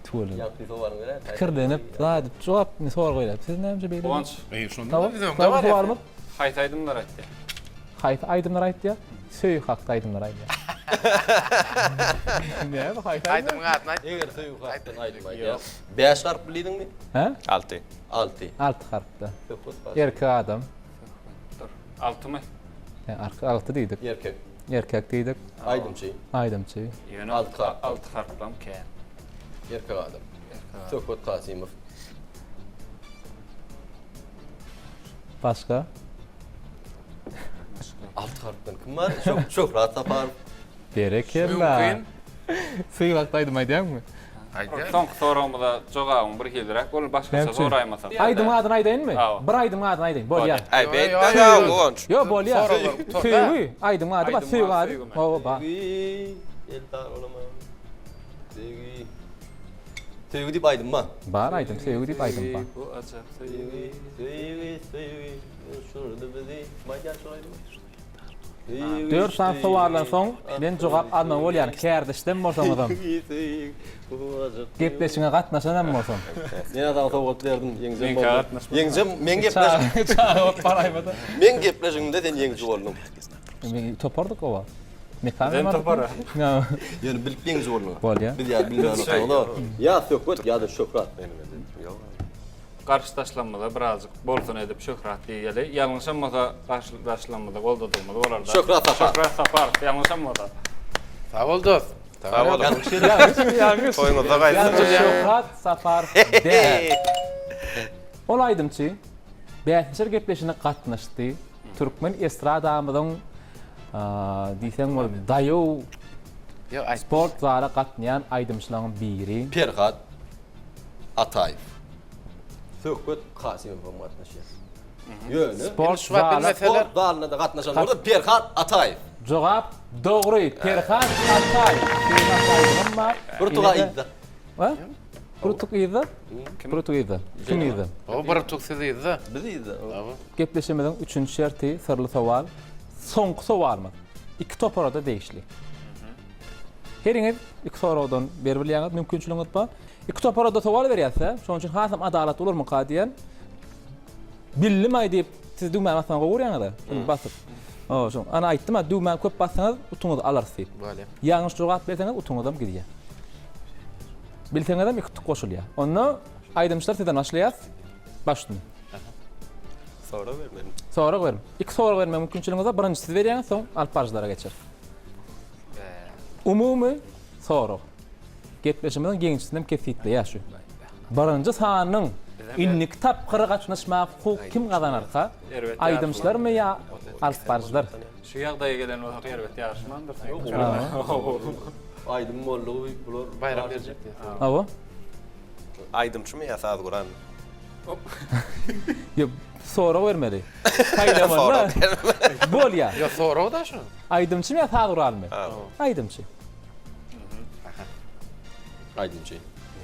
Tüweleme. Ýagty sowalyň beräý. Pikirlenip, zat edip, jogap sorag berýär. Siz näme beýle? Guwanç. Eý, şonda Tamam. biz öňde Tamam, barýas. sowalymyz. Haýsy aýdymlar aýtýar? Haýsy aýdymlary aýtýar? Söýgi hakda aýdymlar aýdýar. Näme haýsy aýdym? Aýdymyň adyny aýt. Eger söýgi hakdan aýdym aýdýar. 5 harp bildiňmi? Hä? 6. 6. 6 harpda. Söhbet bar. Erkek adam. Dur. Altymy? Hä, arka 6 diýdik. Erkek. Erkek diýdik. Aýdymçy. Aýdymçy. Ýöne Alty harp. 6 harplam kän. Erkek adam. Söhbet Kasymow. Başga? 6 harpdan kim bar? Şö- Şöhrat Saparow. Berekella. Mümkin. Söýgi hakda aýdym aýdýaňmy? Aýdýar. Soňky soragymyza jogabyň bir hiliräk boldy, başgaça Näme üçin? soraýmasam. Aýdymyň adyny aýdaýynmy? Hawa. Bir aýdymyň adyny aýdaýyn. Bolýar. Aý, Ýo, beýtme ýo, ýa, ýo. Guwanç. Ýok, bolýar. Soraglar gutar-da. Söýgi, aýdymyň ady bar, Aýdymyň söýgi ady ady. söýgümi? Hawa, bar. Söýgi, Eldar Olaman. Söýgi. Söýgi diýip aýdym bar. Bar aýdym, söýgi diýip aýdym bar. Bu ajap söýgi. Söýgi, söýgi, söýgi. Uçurdy bizi. Kim aýdýar şol aýdymy? Söýgi, Dört sany söýgi. sowaldan soň men jogap almaly bolýan, kärdeşden bolsaňyzam, Söýgi, söýgi. Bu ajap söýgi. gepleşiňe gatnaşan hem bolsam. Men saňa sowgat berdim, ýeňjem Meňkä boldy. gatnaşma. Ýeňjem, meň gepleşigim. Çaga bolup baraýmasa. Meň gepleşigimde sen ýeňiji bolduň. Men topardyk oba. Mekan Sen topara. Ýöne bilip ýeňiji bolduň. Bolýar. Biz ýa bilmän oturmaly. Ýa Söhbet ýa-da Şöhrat. Ýok. Garşydaşlarymyza birazjyk bolsun edip Şöhrat diýeli. Ýalňyşam bolsa garşydaşlarymyzy goldadygymyz bolar-da. Şöhrat Saparow. Şöhrat Saparow ýalňyşam bolsa. Sag bol dost. Sag boluň. Ýalňyş, ýalňyş. Toýuňyzda gaýtsyn. Şöhrat Saparow däl. Ol aýdymçy bäsleşer gepleşigine gatnaşdy. Türkmen estradamyzyň diýseň bol daýaw sport zala gatnaýan aýdymçylaryň biri. Perhat Ataýew. Söhbet Kasymow hem gatnaşýar. Ýöne sport zala sport zalyna-da gatnaşan bolsa Perhat Ataýew. Jogap dogry. Perhat Ataýew. Perhat aýdymam bar. Bir tuga yzda. Bir utuk yzda? Bir utuk yzda. Kim yzda? O bir utuk siz yzda. Biz yzda. Gepleşigimiziň üçünji şerti syrly sowal. Soňky sowalymyz. Iki topara-da degişli. Heriňiz iki soragdan berip bilýäňiz, mümkinçiligiňiz bar. Iki topara-da sowal berýäs-de, şonuň üçin hasam adalatly bolarmyka diýen. Bildim-aý diýip, siz düwmäni basmagy gowy görýäňiz-ä, şuny basyp. Hawa, şoň. Ana aýtdym-a, düwmäni köp bassaňyz, utuňyzy alarys diýip. Bolýar. Ýalňyş jogap berseňiz, utuňyzam gidýär. Bilseňizem iki utuk goşulýar. Onda aýdymçylar sizden başlaýas. Baş üstüne. Sorag bermeli. Sorag berin. Iki sorag bermek mümkinçiligiňiz bar. Birinji siz berýäňiz, soň alyp baryjylara geçeris. Umumy sorag. Gepleşigimiziň ýeňijisini hem kesgitleýär şu. Birinji sanyň indiki tapgyra gatnaşmaga hukuk kim gazanarka? Aýdymçylarmy ýa alyp baryjylar? Şu ýagdaýa gelen bolsak erbet ýaryşmandyr. Aýdym boldugy bular baýrak berjek diýýär. Hawa. Aýdymçymy ýa saz guranmy? Ýok, sorag bermeli. Saýlamaly. Bolýar. Ýok, sorag da şu. Aýdymçymy ýa saz guralmy? Aýdymçy. Aýdymçy.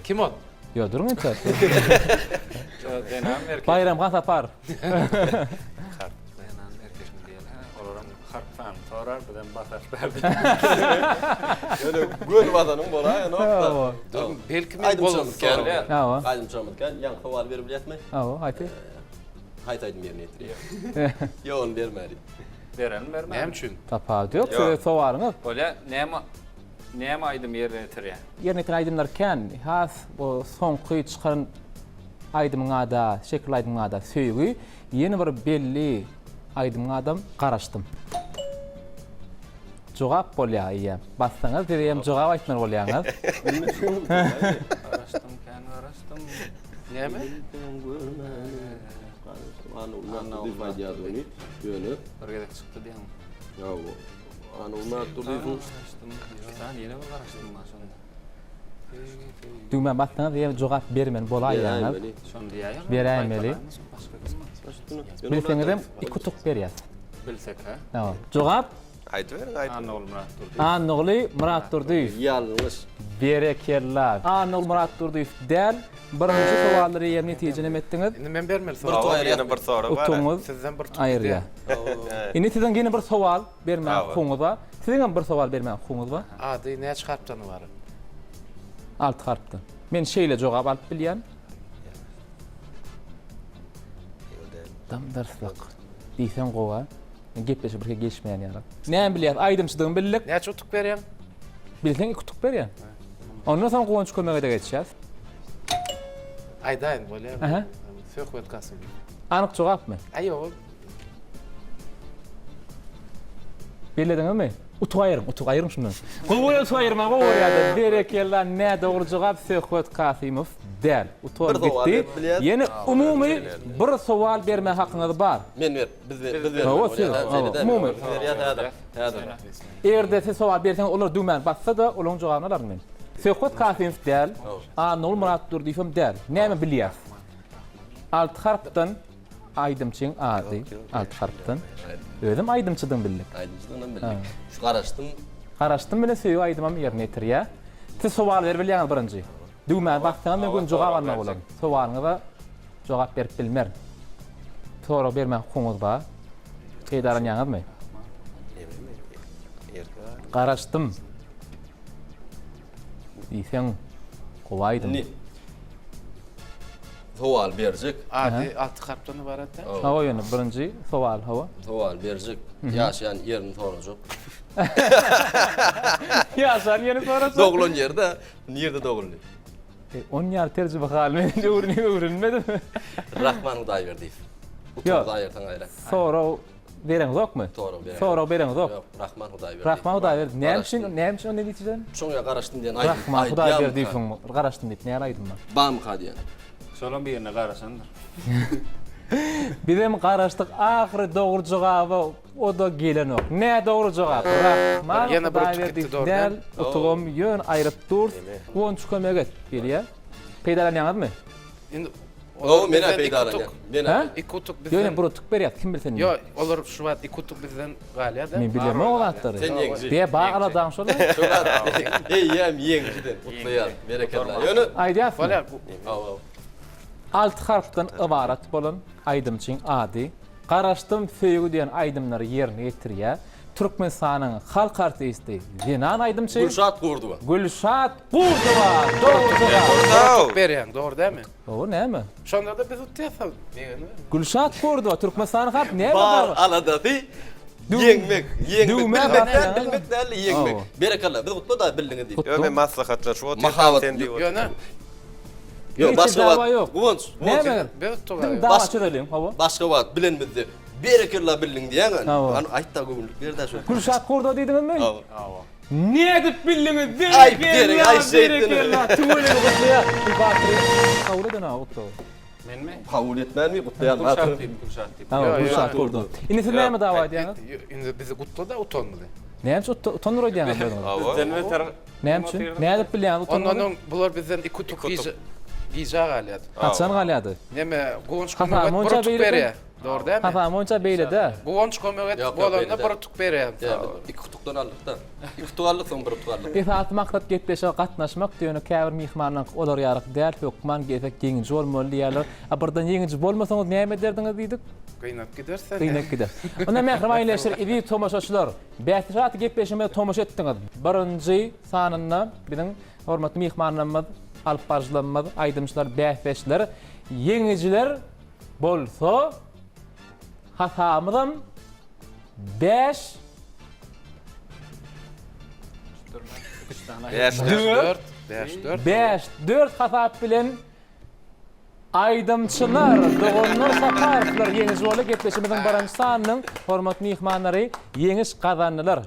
Kim ol? Ýok, duruň entek. Zenan erkek. Baýramhan Saparow. Zenan erkekmi diýeli. Olaram harp sanyny sorar, bizem basarys bärde. Ýöne göni basanyň bolaýanok-da. Dur, belki men Aýdymçymyz kän. Hawa. Aýdymçymyz kän. Ýaňky sowaly berip bilýäsmi? Hawa, aýt. Haýsy aýdym ýerine ýetirýär? Ýok, ony bermäli. Berelim, bermäli. Näme üçin? Tapawudy ýok, size sowalyňyz. Bolýa, näme näme aýdym ýerine ýetirýär? Ýerine ýetiren aýdymlar kän. Has bu soňky çykan aýdymyň ada, şekilli aýdymyň ada Söýgi. Ýene bir belli aýdymyň adam Garaşdym. Jogap bolýar eýýäm. Bassaňyz siz hem jogap aýtmaly bolýaňyz. Garaşdym, kän garaşdym. Näme? Ýöne bir gezek çykdy diýýäň. Ýa Anulmat Durdyýewiň Garaşdym. Bir sany ýene bir garaşdym bar şonda. Düwmä bassaňyz ýene jogap bermeli bolaýýaňyz. Şony diýäýeň. Beräýmeli. Bilseňizem iki utuk berýäs. Bilsek hä? Hawa. Jogap Aýdyberiň aýdyp. Annaguly Myratdurdyýew. Annaguly Myratdurdyýew. Ýalňyş. Berekella. Annaguly Myratdurdyýew däl. Birinji sowallary eýýäm netije neme etdiňiz? Indi men bermeli Bir sorag. tutuk Ýene bir sorag bar. Utugyňyz Sizden bir tutuk aýyrýar. Indi siziň ýene bir sowal bermäge hukugyňyz bar. Siziň hem bir sowal bermäge hukugyňyz bar. Ady näçe harpdan ybarat? Alty harpdan. Men şeýle jogap alyp bilýän. Dym-dyrslyk. Diýseň gowy. Gepleşik birhili geçmeýän ýaly. Näme bilýäs? Aýdymçydygyny bildik. Näçe utuk berýäň? Bilseň iki utuk berýän. Ondan soň Guwanç kömege-de geçýäs. Aýdaýyn bolýarmy? Aha. Söhbet Kasymow. Anyk jogapmy? Aý ýok. Bellediňizmi? Utuk aýyryň, utuk aýyryň şundan. Gowy bolýar utuk aýyrma, gowy bolýar-da. Berekella, nädogry jogap Söhbet Kasymow däl. Utugam Bir sowal gitdi. berip bilýäs. Ýene umumy bir sowal berme hakyňyz bar. Men ber, biz ber, biz bermeli Hawa, siz, bolýar. hawa, Şeýle dälmi? umumy. Biz berýäs häzir. Häzir. Eger-de siz sowal berseňiz, olar düwmäni bassa-da, olaryň jogabyny alaryn men. Söhbet Kasymow däl, Annagul Myratdurdyýewem däl. Näme bilýäs? Alty harpdan Aýdymçyň ady alty harpdan. Özem aýdymçydygyny bildik. Aýdymçydygynam bildik. Şu garaşdym. Garaşdym bilen söýgi aýdymam ýerine ýetirýär. Siz sowal berip bilýäňiz birinji. Düwmäni bassaňyz men göni jogap almak bolaryn. Sowalyňyza jogap berip bilmerin. Sorag bermäge hukugyňyz bar. Peýdalanýaňyzmy? Garaşdym. Diýseň gowy aýdym. Indi sowal berjek. Ady alty harpdan ybarat däl. Hawa ýöne birinji sowal hawa. Sowal berjek. Ýaşaýan ýerini sorajak. Ýaşan ýerini sorajak. Doglan ýerde, nirde doguldy? E, on ýaly terjimehaly men öwrenip öwrenmedim. Rahman Hudaýberdiýew. Ýok. Utup aýyrsaň aýra. Sorag Bereňzokmy? Sorag bereňzok. Sorag bereňzok. Ýok, Rahman Hudaýberdiýew. Rahman Hudaýberdi. Näme üçin, näme üçin o netijeden? Şoňa garaşdym diýen aýdym. Rahman Hudaýberdiýewiň garaşdym diýip näme aýdym bar? Bamyka diýen. Şolam birine garaşandyr. Bizem garaşdyk ahyry dogry jogaba o-da gelenok. Nädogry jogap. Rahman Hudaýberdiýew däl, utugam ýöne aýryp dur. Guwanç kömek et gelýär. Peýdalanýaňyzmy? Indi Olar men-ä peýdalanýan. Men-ä. Iki utuk bizden. Ýöne bir utuk berýär, kim bilsin. Ýok, olar şu wagt iki utuk bizden galýar-da. Men bilemok o zatlary. Sen ýeňiji. Be, bar aladaň şol. Şol zat. Eýýäm ýeňiji sen. Gutlaýan. Berekella. Ýöne Aýdýasmy? Bolýar. Hawa. Alty harpdan ybarat bolan aýdymçyň ady Garaşdym söýgi diýen aýdymlary ýerine ýetirýär. Türkmenistanyň halk artisti, zenan aýdymçy. Gülşat Gurdowa. Gülşat Gurdowa! Dogry jogap. Bir utuk berýäň, dogry dälmi? Hawa, näme? Şonda-da biz utýas. Begenme. Gülşat Gurdowa, Türkmenistanyň halk näme Bar bar? aladasy ýeňmek, ýeňmek. Düwme Bilmek däl, basýaň. bilmek däl, ýeňmek. Hawa. Berekella, biz gutla-da bildiňiz diýip. Ýok, men maslahatlaşyp otyrkam Mahabat sen diýip Ýöne Ýok, Hiç başga dawa wagt. ýok. Guwanç, Guwanç. Näme? biz utduk. Diň dawa çözeliň, hawa. Başga wagt bilenimizde berekella bildiň diýäň. Hawa. Hany aýt-da göwünlik ber-dä şo. Gülşat Gurdowa diýdiňizmi? Hawa. Hawa. Nädip bildiňiz? Aý, berek, aý, şeýtdin. Berekella, tüweleme gutlaýar. Bu batyry kabul eden aga gutlagy. Menmi? Kabul etmänmi gutlaýan Gülşat batyr. diýip, Gülşat diýip. Hawa, Gülşat Gurdowa. Indi siz näme dawa edýäňiz? Indi bizi gutla-da utanmyzy. Näme üçin utandyr öýdýäňiz özüňizi? Hawa. Bizden beter Näme üçin? Nädip bilýäňiz utanmagy? Ondan öň bular bizden iki utuk gijä gijä galýardy. Haçan galýardy? Neme, Guwanç kömek et, bir utuk berýär. Dogry dälmi? Hasam boýunça beýle-dä. Guwanç kömek et bolanda bir utuk berýär. Iki utukdan aldyk-da. Iki utuk aldyk, soň bir utuk aldyk. Esasy maksat gepleşige gatnaşmakdy, ýöne käbir myhmanlaryňky olar ýalyk däl, hökman gezek ýeňiji bolmaly diýýärler. A birden ýeňiji bolmasaňyz näme ederdiňiz diýdik. Gynap gideris-dä. Gynap gider. Onda mähriban ildeşler, eziz tomaşaçylar, Bäsleşik atly gepleşigimize tomaşa etdiňiz. Birinji sanynda biziň hormatly myhmanlarymyz, alyp baryjylarymyz, aýdymçylar, bäsdeşler, ýeňijiler bolsa hasabymyzam bäş Bäş, dört. Bäş, dört. Bäş, dört hasap bilen Aýdymçylar, doganlar Saparowlar ýeňiji boldy. Gepleşigimiziň birinji sanynyň hormatly myhmanlary ýeňiş gazandylar.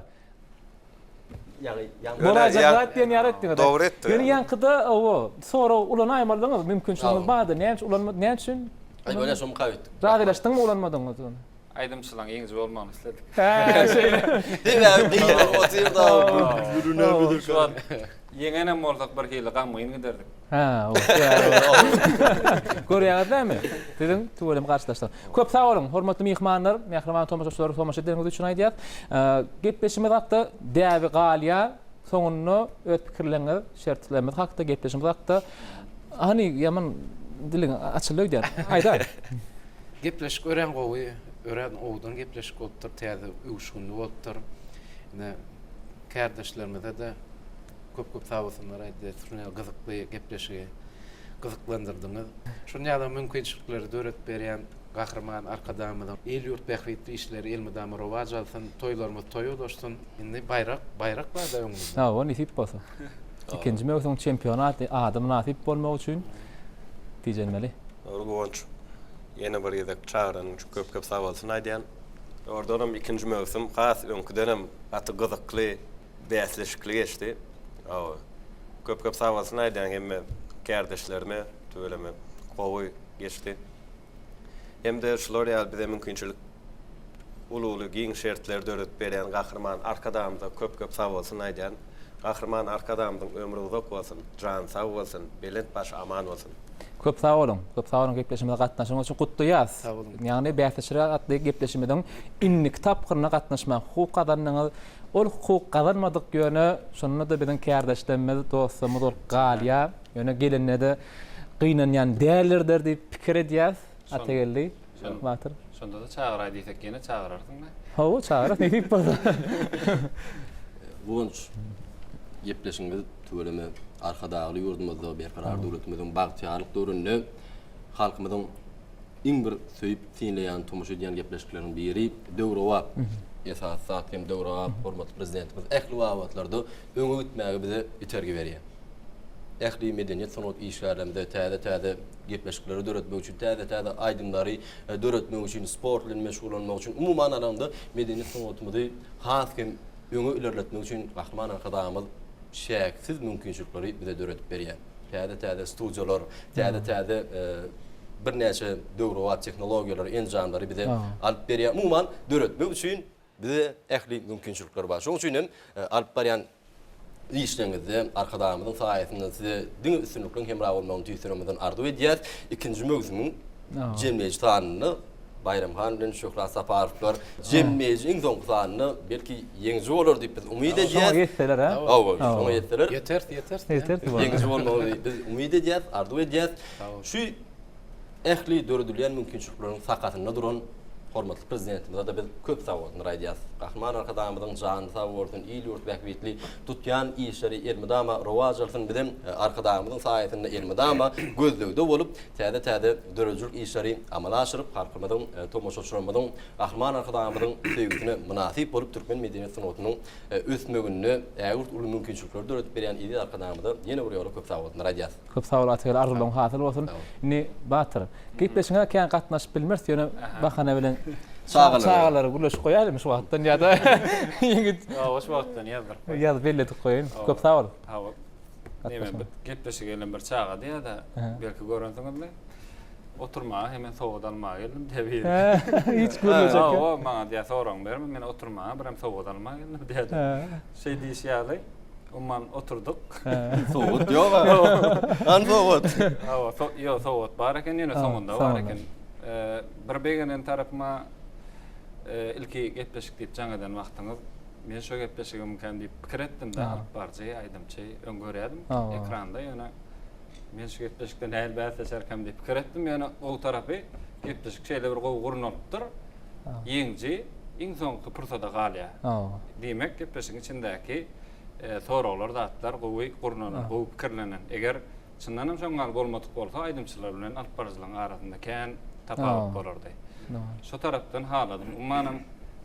Bolaýjak zat diýen ýaly etdiňiz. Dogry etdi. Ýöne ýaňkyda owo sorag ulanaýmalydyňyz, mümkinçiligiňiz bardy. Näme üçin ulanmady? Näme üçin? Aý bolýa şomy kabul etdik. Razylaşdyňmy ulanmadyňyz ony? Aýdymçylaryň ýeňiji bolmagyny isledik. Hä, şeýle. Sebäbi gyýylyp otyrda. Şu wagt ýeňenem bolsak bir hili gamgyn giderdik. Hä, o. Görýäňiz dämi? Siziň tüweleme garşydaşlar. Köp sag boluň, hormatly myhmanlar, mähriban tomaşaçylar, tomaşa edeniňiz üçin aýdýas. Gepleşigimiz hakda däbi galýar. Soňunda öz pikirleriňiz, şertlerimiz hakda, gepleşigimiz hakda hany ýaman diliň açyldy öýdýän. Aýdaý. Gepleşik örän gowy, örän owadan gepleşik bolupdyr, täze öwüşginli bolupdyr. Ine, kärdeşlerimize-de köp-köp sagbolsunlar aýdýas. Şuny ýaly gyzykly gepleşigi gyzyklandyrdyňyz. Şuny ýaly mümkinçilikleri döredip berýän. Gahryman Arkadagymyzyň il-ýurt bähbitli işleri elmydama rowaç alsyn, toýlarymyz toýa ulaşsyn. Indi baýrak, baýrak bar-da öňümizde. Hawa, nesip bolsa. Ikinji möwsümiň çempiony atly ada mynasyp bolmak üçin tijenmeli. Dogry Guwanç. Ýene bir gezek çagyranyň üçin köp-köp sag bolsun aýdýan. Dogrudanam ikinji möwsüm has öňküdenem gaty gyzykly, bäsleşikli geçdi. Hawa. Köp-köp sag bolsun aýdýan hemme kärdeşlerime, tüweleme gowy geçdi. Hem-de şular ýaly bize mümkinçilik uly-uly giň şertleri döredip berýän Gahryman Arkadagymyza köp-köp sagbolsun aýdýan. Gahryman Arkadagymyzyň ömri uzak bolsun, jany sag bolsun, belent başy aman bolsun. Köp sag boluň. Köp sag boluň gepleşigimize gatnaşygyňyz üçin gutlaýas. Sag boluň. Ýagny Bäsleşikler atly gepleşigimiziň indiki tapgyryna gatnaşmaga hukuk gazandyňyz. Ol hukuk gazanmadyk ýöne şonda-da biziň kärdeşlerimiz, dostlarymyz bolup galýar. Ýöne gelende-de gynanýan däldirler diýip pikir edýäs. Atageldi batyr. Şonda-da çagyraý diýsek ýene çagyrarsyň-da. Hawa, çagyrarys nesip bolsa. Guwanç, gepleşigimiz tüweleme Arkadagly ýurdumyzda, Berkarar döwletimiziň bagtyýarlyk döwründe halkymyzyň iň bir söýüp synlaýan, tomaşa edýän gepleşikleriniň biri döwrebap. Esasy zat hem döwrebap hormatly Prezidentimiz ähli babatlarda öňe gitmäge bize itergi berýär. Ähli medeniýet sungat işgärlerimize täze-täze gepleşikleri döretmek üçin, täze-täze aýdymlary döretmek üçin, sport bilen meşgullanmak üçin, umuman alanda medeniýet sungatymyzy has hem öňe ilerletmek üçin Gahryman Arkadagymyz çäksiz mümkinçilikleri bize döredip berýär. Täze-täze studiýalar, täze-täze birnäçe döwrebap tehnologiýalary, enjamlary bize alyp berýär. Umuman, döretmek üçin bize ähli mümkinçilikler bar. Şonuň üçin hem alyp barýan işleriňizde Arkadagymyzyň saýasynda size diňe üstünlikliň hemra bolmagyny tüýs ýüregimizden arzuw edýäris. Ikinji möwsümiň jemleýji sanynda Baýram han bilen Şöhrat Saparowlar jemleýji iň soňky sanynda belki ýeňiji bolar diýip biz umyt edýäs. Şoňa ýetseler hä? Hawa, şoňa ýetseler. Ýeteris, ýeteris. Ýeteris. Ýeňiji bolmagyny biz umyt edýäs, arzuw edýäs. Şu ähli döredilýän mümkinçilikleriň sakasynda duran hormatly Prezidentimize-de biz köp sagbolsunlar aýdýarys. Gahryman Arkadagymyzyň jany sag bolsun, il-ýurt bähbitli tutýan işleri elmydama rowaç alsyn. Bizem Arkadagymyzyň saýasynda elmydama gözlegde bolup, täze-täze döredijilik işleri amala aşyryp, halkymyzyň, tomaşaçylarymyzyň Gahryman Arkadagymyzyň söýgüsine mynasyp bolup, türkmen medeniýet sungatynyň ösmeginde ägirt uly mümkinçilikleri döredip berýän eziz Arkadagymyza ýene bir ýola köp sagbolsunlar aýdýarys. Köp sag bol Atageldi arzuwlaryň hasyl bolsun. Indi Batyr, gepleşigiňe kän gatnaşyp bilmeris ýöne bahana bilen çagalary gürleşip goýaýlymy şu wagtdan ýa-da ýigit. Hawa şu wagtdan ýazdyryp goý. Ýazyp belledip goýaýyn. Köp sag bol. Hawa. Neme bir gepleşige gelen bir çaga diýýär-de, belki görensiňizmi? Oturmaga hemen sowgat almaga geldim diýýär biri. Hiç gürlejek. Hawa, maňa diýýär soragyňy berme, men oturmaga birem sowgat almaga geldim diýýär. Şeý diýişi ýaly. Umuman oturdyk. Sowgat ýok-a. Hany sowgat? Hawa, ýok, sowgat bar eken, ýöne soňunda bar eken. Bir begenen tarapyma ilki gepleşik diýip jaň eden wagtyňyz men şo gepleşigimkän diýip pikir etdim-de, alyp baryjy, aýdymçy öň görýärdim ekranda, ýöne men şu gepleşikde nähili bäsleşerkäm diýip pikir etdim, ýöne gowy tarapy gepleşik şeýle bir gowy gurnalypdyr, ýeňiji iň soňky pursada galýar. Diýmek, gepleşigiň içindäki soraglar, zatlar gowy gurnalan, gowy pikirlenen. Eger çyndan hem şoň ýaly bolmadyk bolsa, aýdymçylar bilen alyp baryjylaryň arasynda kän tapawut bolardy. Şo tarapdan haladym. Umumanam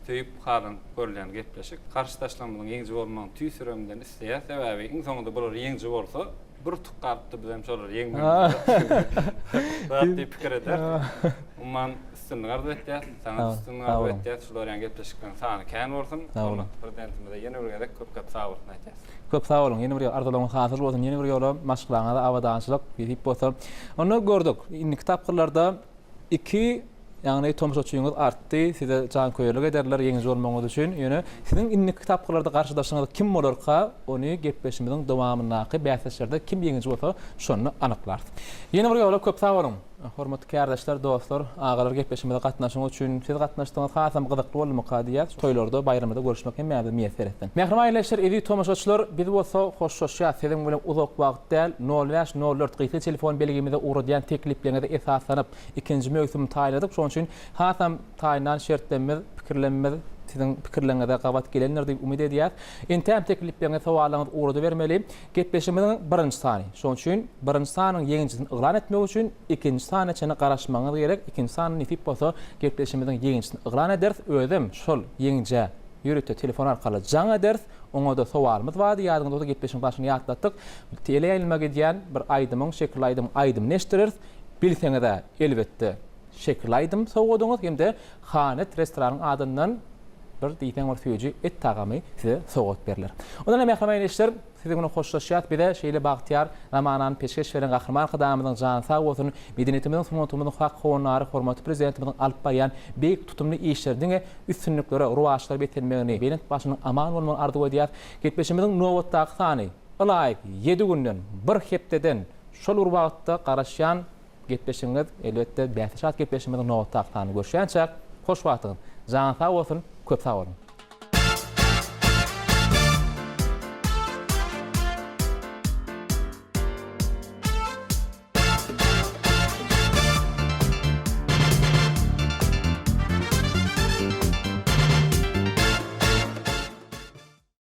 söýüp halanyp görülýän gepleşik. Garşydaşlarymyzyň ýeňiji bolmagyny tüýs ýüregimden isleýäs. Sebäbi iň soňunda bular ýeňiji bolsa, bir utuk galypdy bizem şolary ýeňmegimiz zat diýip pikir ederdik. Umuman üstünlik arzuw etýäs. Saňa üstünlik arzuw etýäs. Şular ýaly gepleşikleriň sany kän bolsun. Hormatly Prezidentimize ýene bir gezek köp köp sag bolsun aýtýas. Köp sag boluň. Ýene bir ýola arzuwlaryňyz hasyl bolsun. Ýene bir ýola maşgalaňyza abadançylyk nesip bolsa. Onda gördük. Indiki tapgyrlarda Iki, ýagny tomaşaçyňyz artdy, size janköýerlik ederler ýeňiji bolmagyňyz üçin. Ýöne siziň indiki tapgyrlarda garşydaşyňyz kim bolarka, ony gepleşimiziň dowamyndaky bäsleşiklerde kim ýeňiji bolsa, şonda anyklarys. Ýene bir ýola köp sag boluň! Hormatly kärdeşler, dostlar, agalar gepleşigimize gatnaşyňyz üçin siz gatnaşdyňyz hasam gyzykly boldumyka diýýäs. Toýlarda, baýramlarda görüşmek hemmämize miýesser etsin. Mähriban ildeşler, eziz tomaşaçylar, biz bolsa hoşlaşýas. Siziň bilen uzak wagt däl, nol bäş, nol dört gysga telefon belgimize ugradýan teklipleriňize esaslanyp, ikinji möwsümi taýynladyk. Şonuň üçin hasam taýynlan şertlerimiz, pikirlerimiz. siziň pikirleriňize gabat gelendir diýip umyt edýäs. Entäm teklipleriňizi, sowallaryňyzy ugradybermeli. Gepleşigimiziň birinji sany. Şonuň üçin birinji sanyň ýeňijisini yglan etmek üçin ikinji sana çenli garaşmagyňyz gerek. Ikinji sany nesip bolsa gepleşigimiziň ýeňijisini yglan ederis. Özem şol ýeňijä ýörite telefon arkaly jaň ederis. Oňa-da sowalymyz bardy. Ýadyňyzda bolsa gepleşigiň başynda ýatlatdyk. Teleýaýlyma gidýän bir aýdymyň, şekilli aýdymyň aýdymyny eşitdireris. Bilseňiz-ä, elbetde, şekilli aýdym sowgadyňyz hem-de Hanet restoranyň adyndan bir diýseň bir süýji et tagamy size sowgat berler. Ondan hem mähriban ildeşler, siziň bilen hoşlaşýas. Bize şeýle bagtyýar zamanany peşgeş beren Gahryman Arkadagymyzyň jany sag bolsun, medeniýetimiziň, sungatymyzyň hak howandary hormatly Prezidentimiziň alyp barýan beýik tutumly işleri diňe üstünliklere, rowaçlara beslenmegini, belent başynyň aman bolmagyny arzuw edýäs. Gepleşigimiziň nobatdaky sany ylaýyk ýedi günden, bir hepdeden şol bir wagtda garaşýan Gepleşigiňiz, elbetde, Bäsdeş at gepleşigimiziň nobatdaky sanyny görüşýänçäk, hoş wagtyňyz! Janyňyz sag bolsun, köp sag boluň!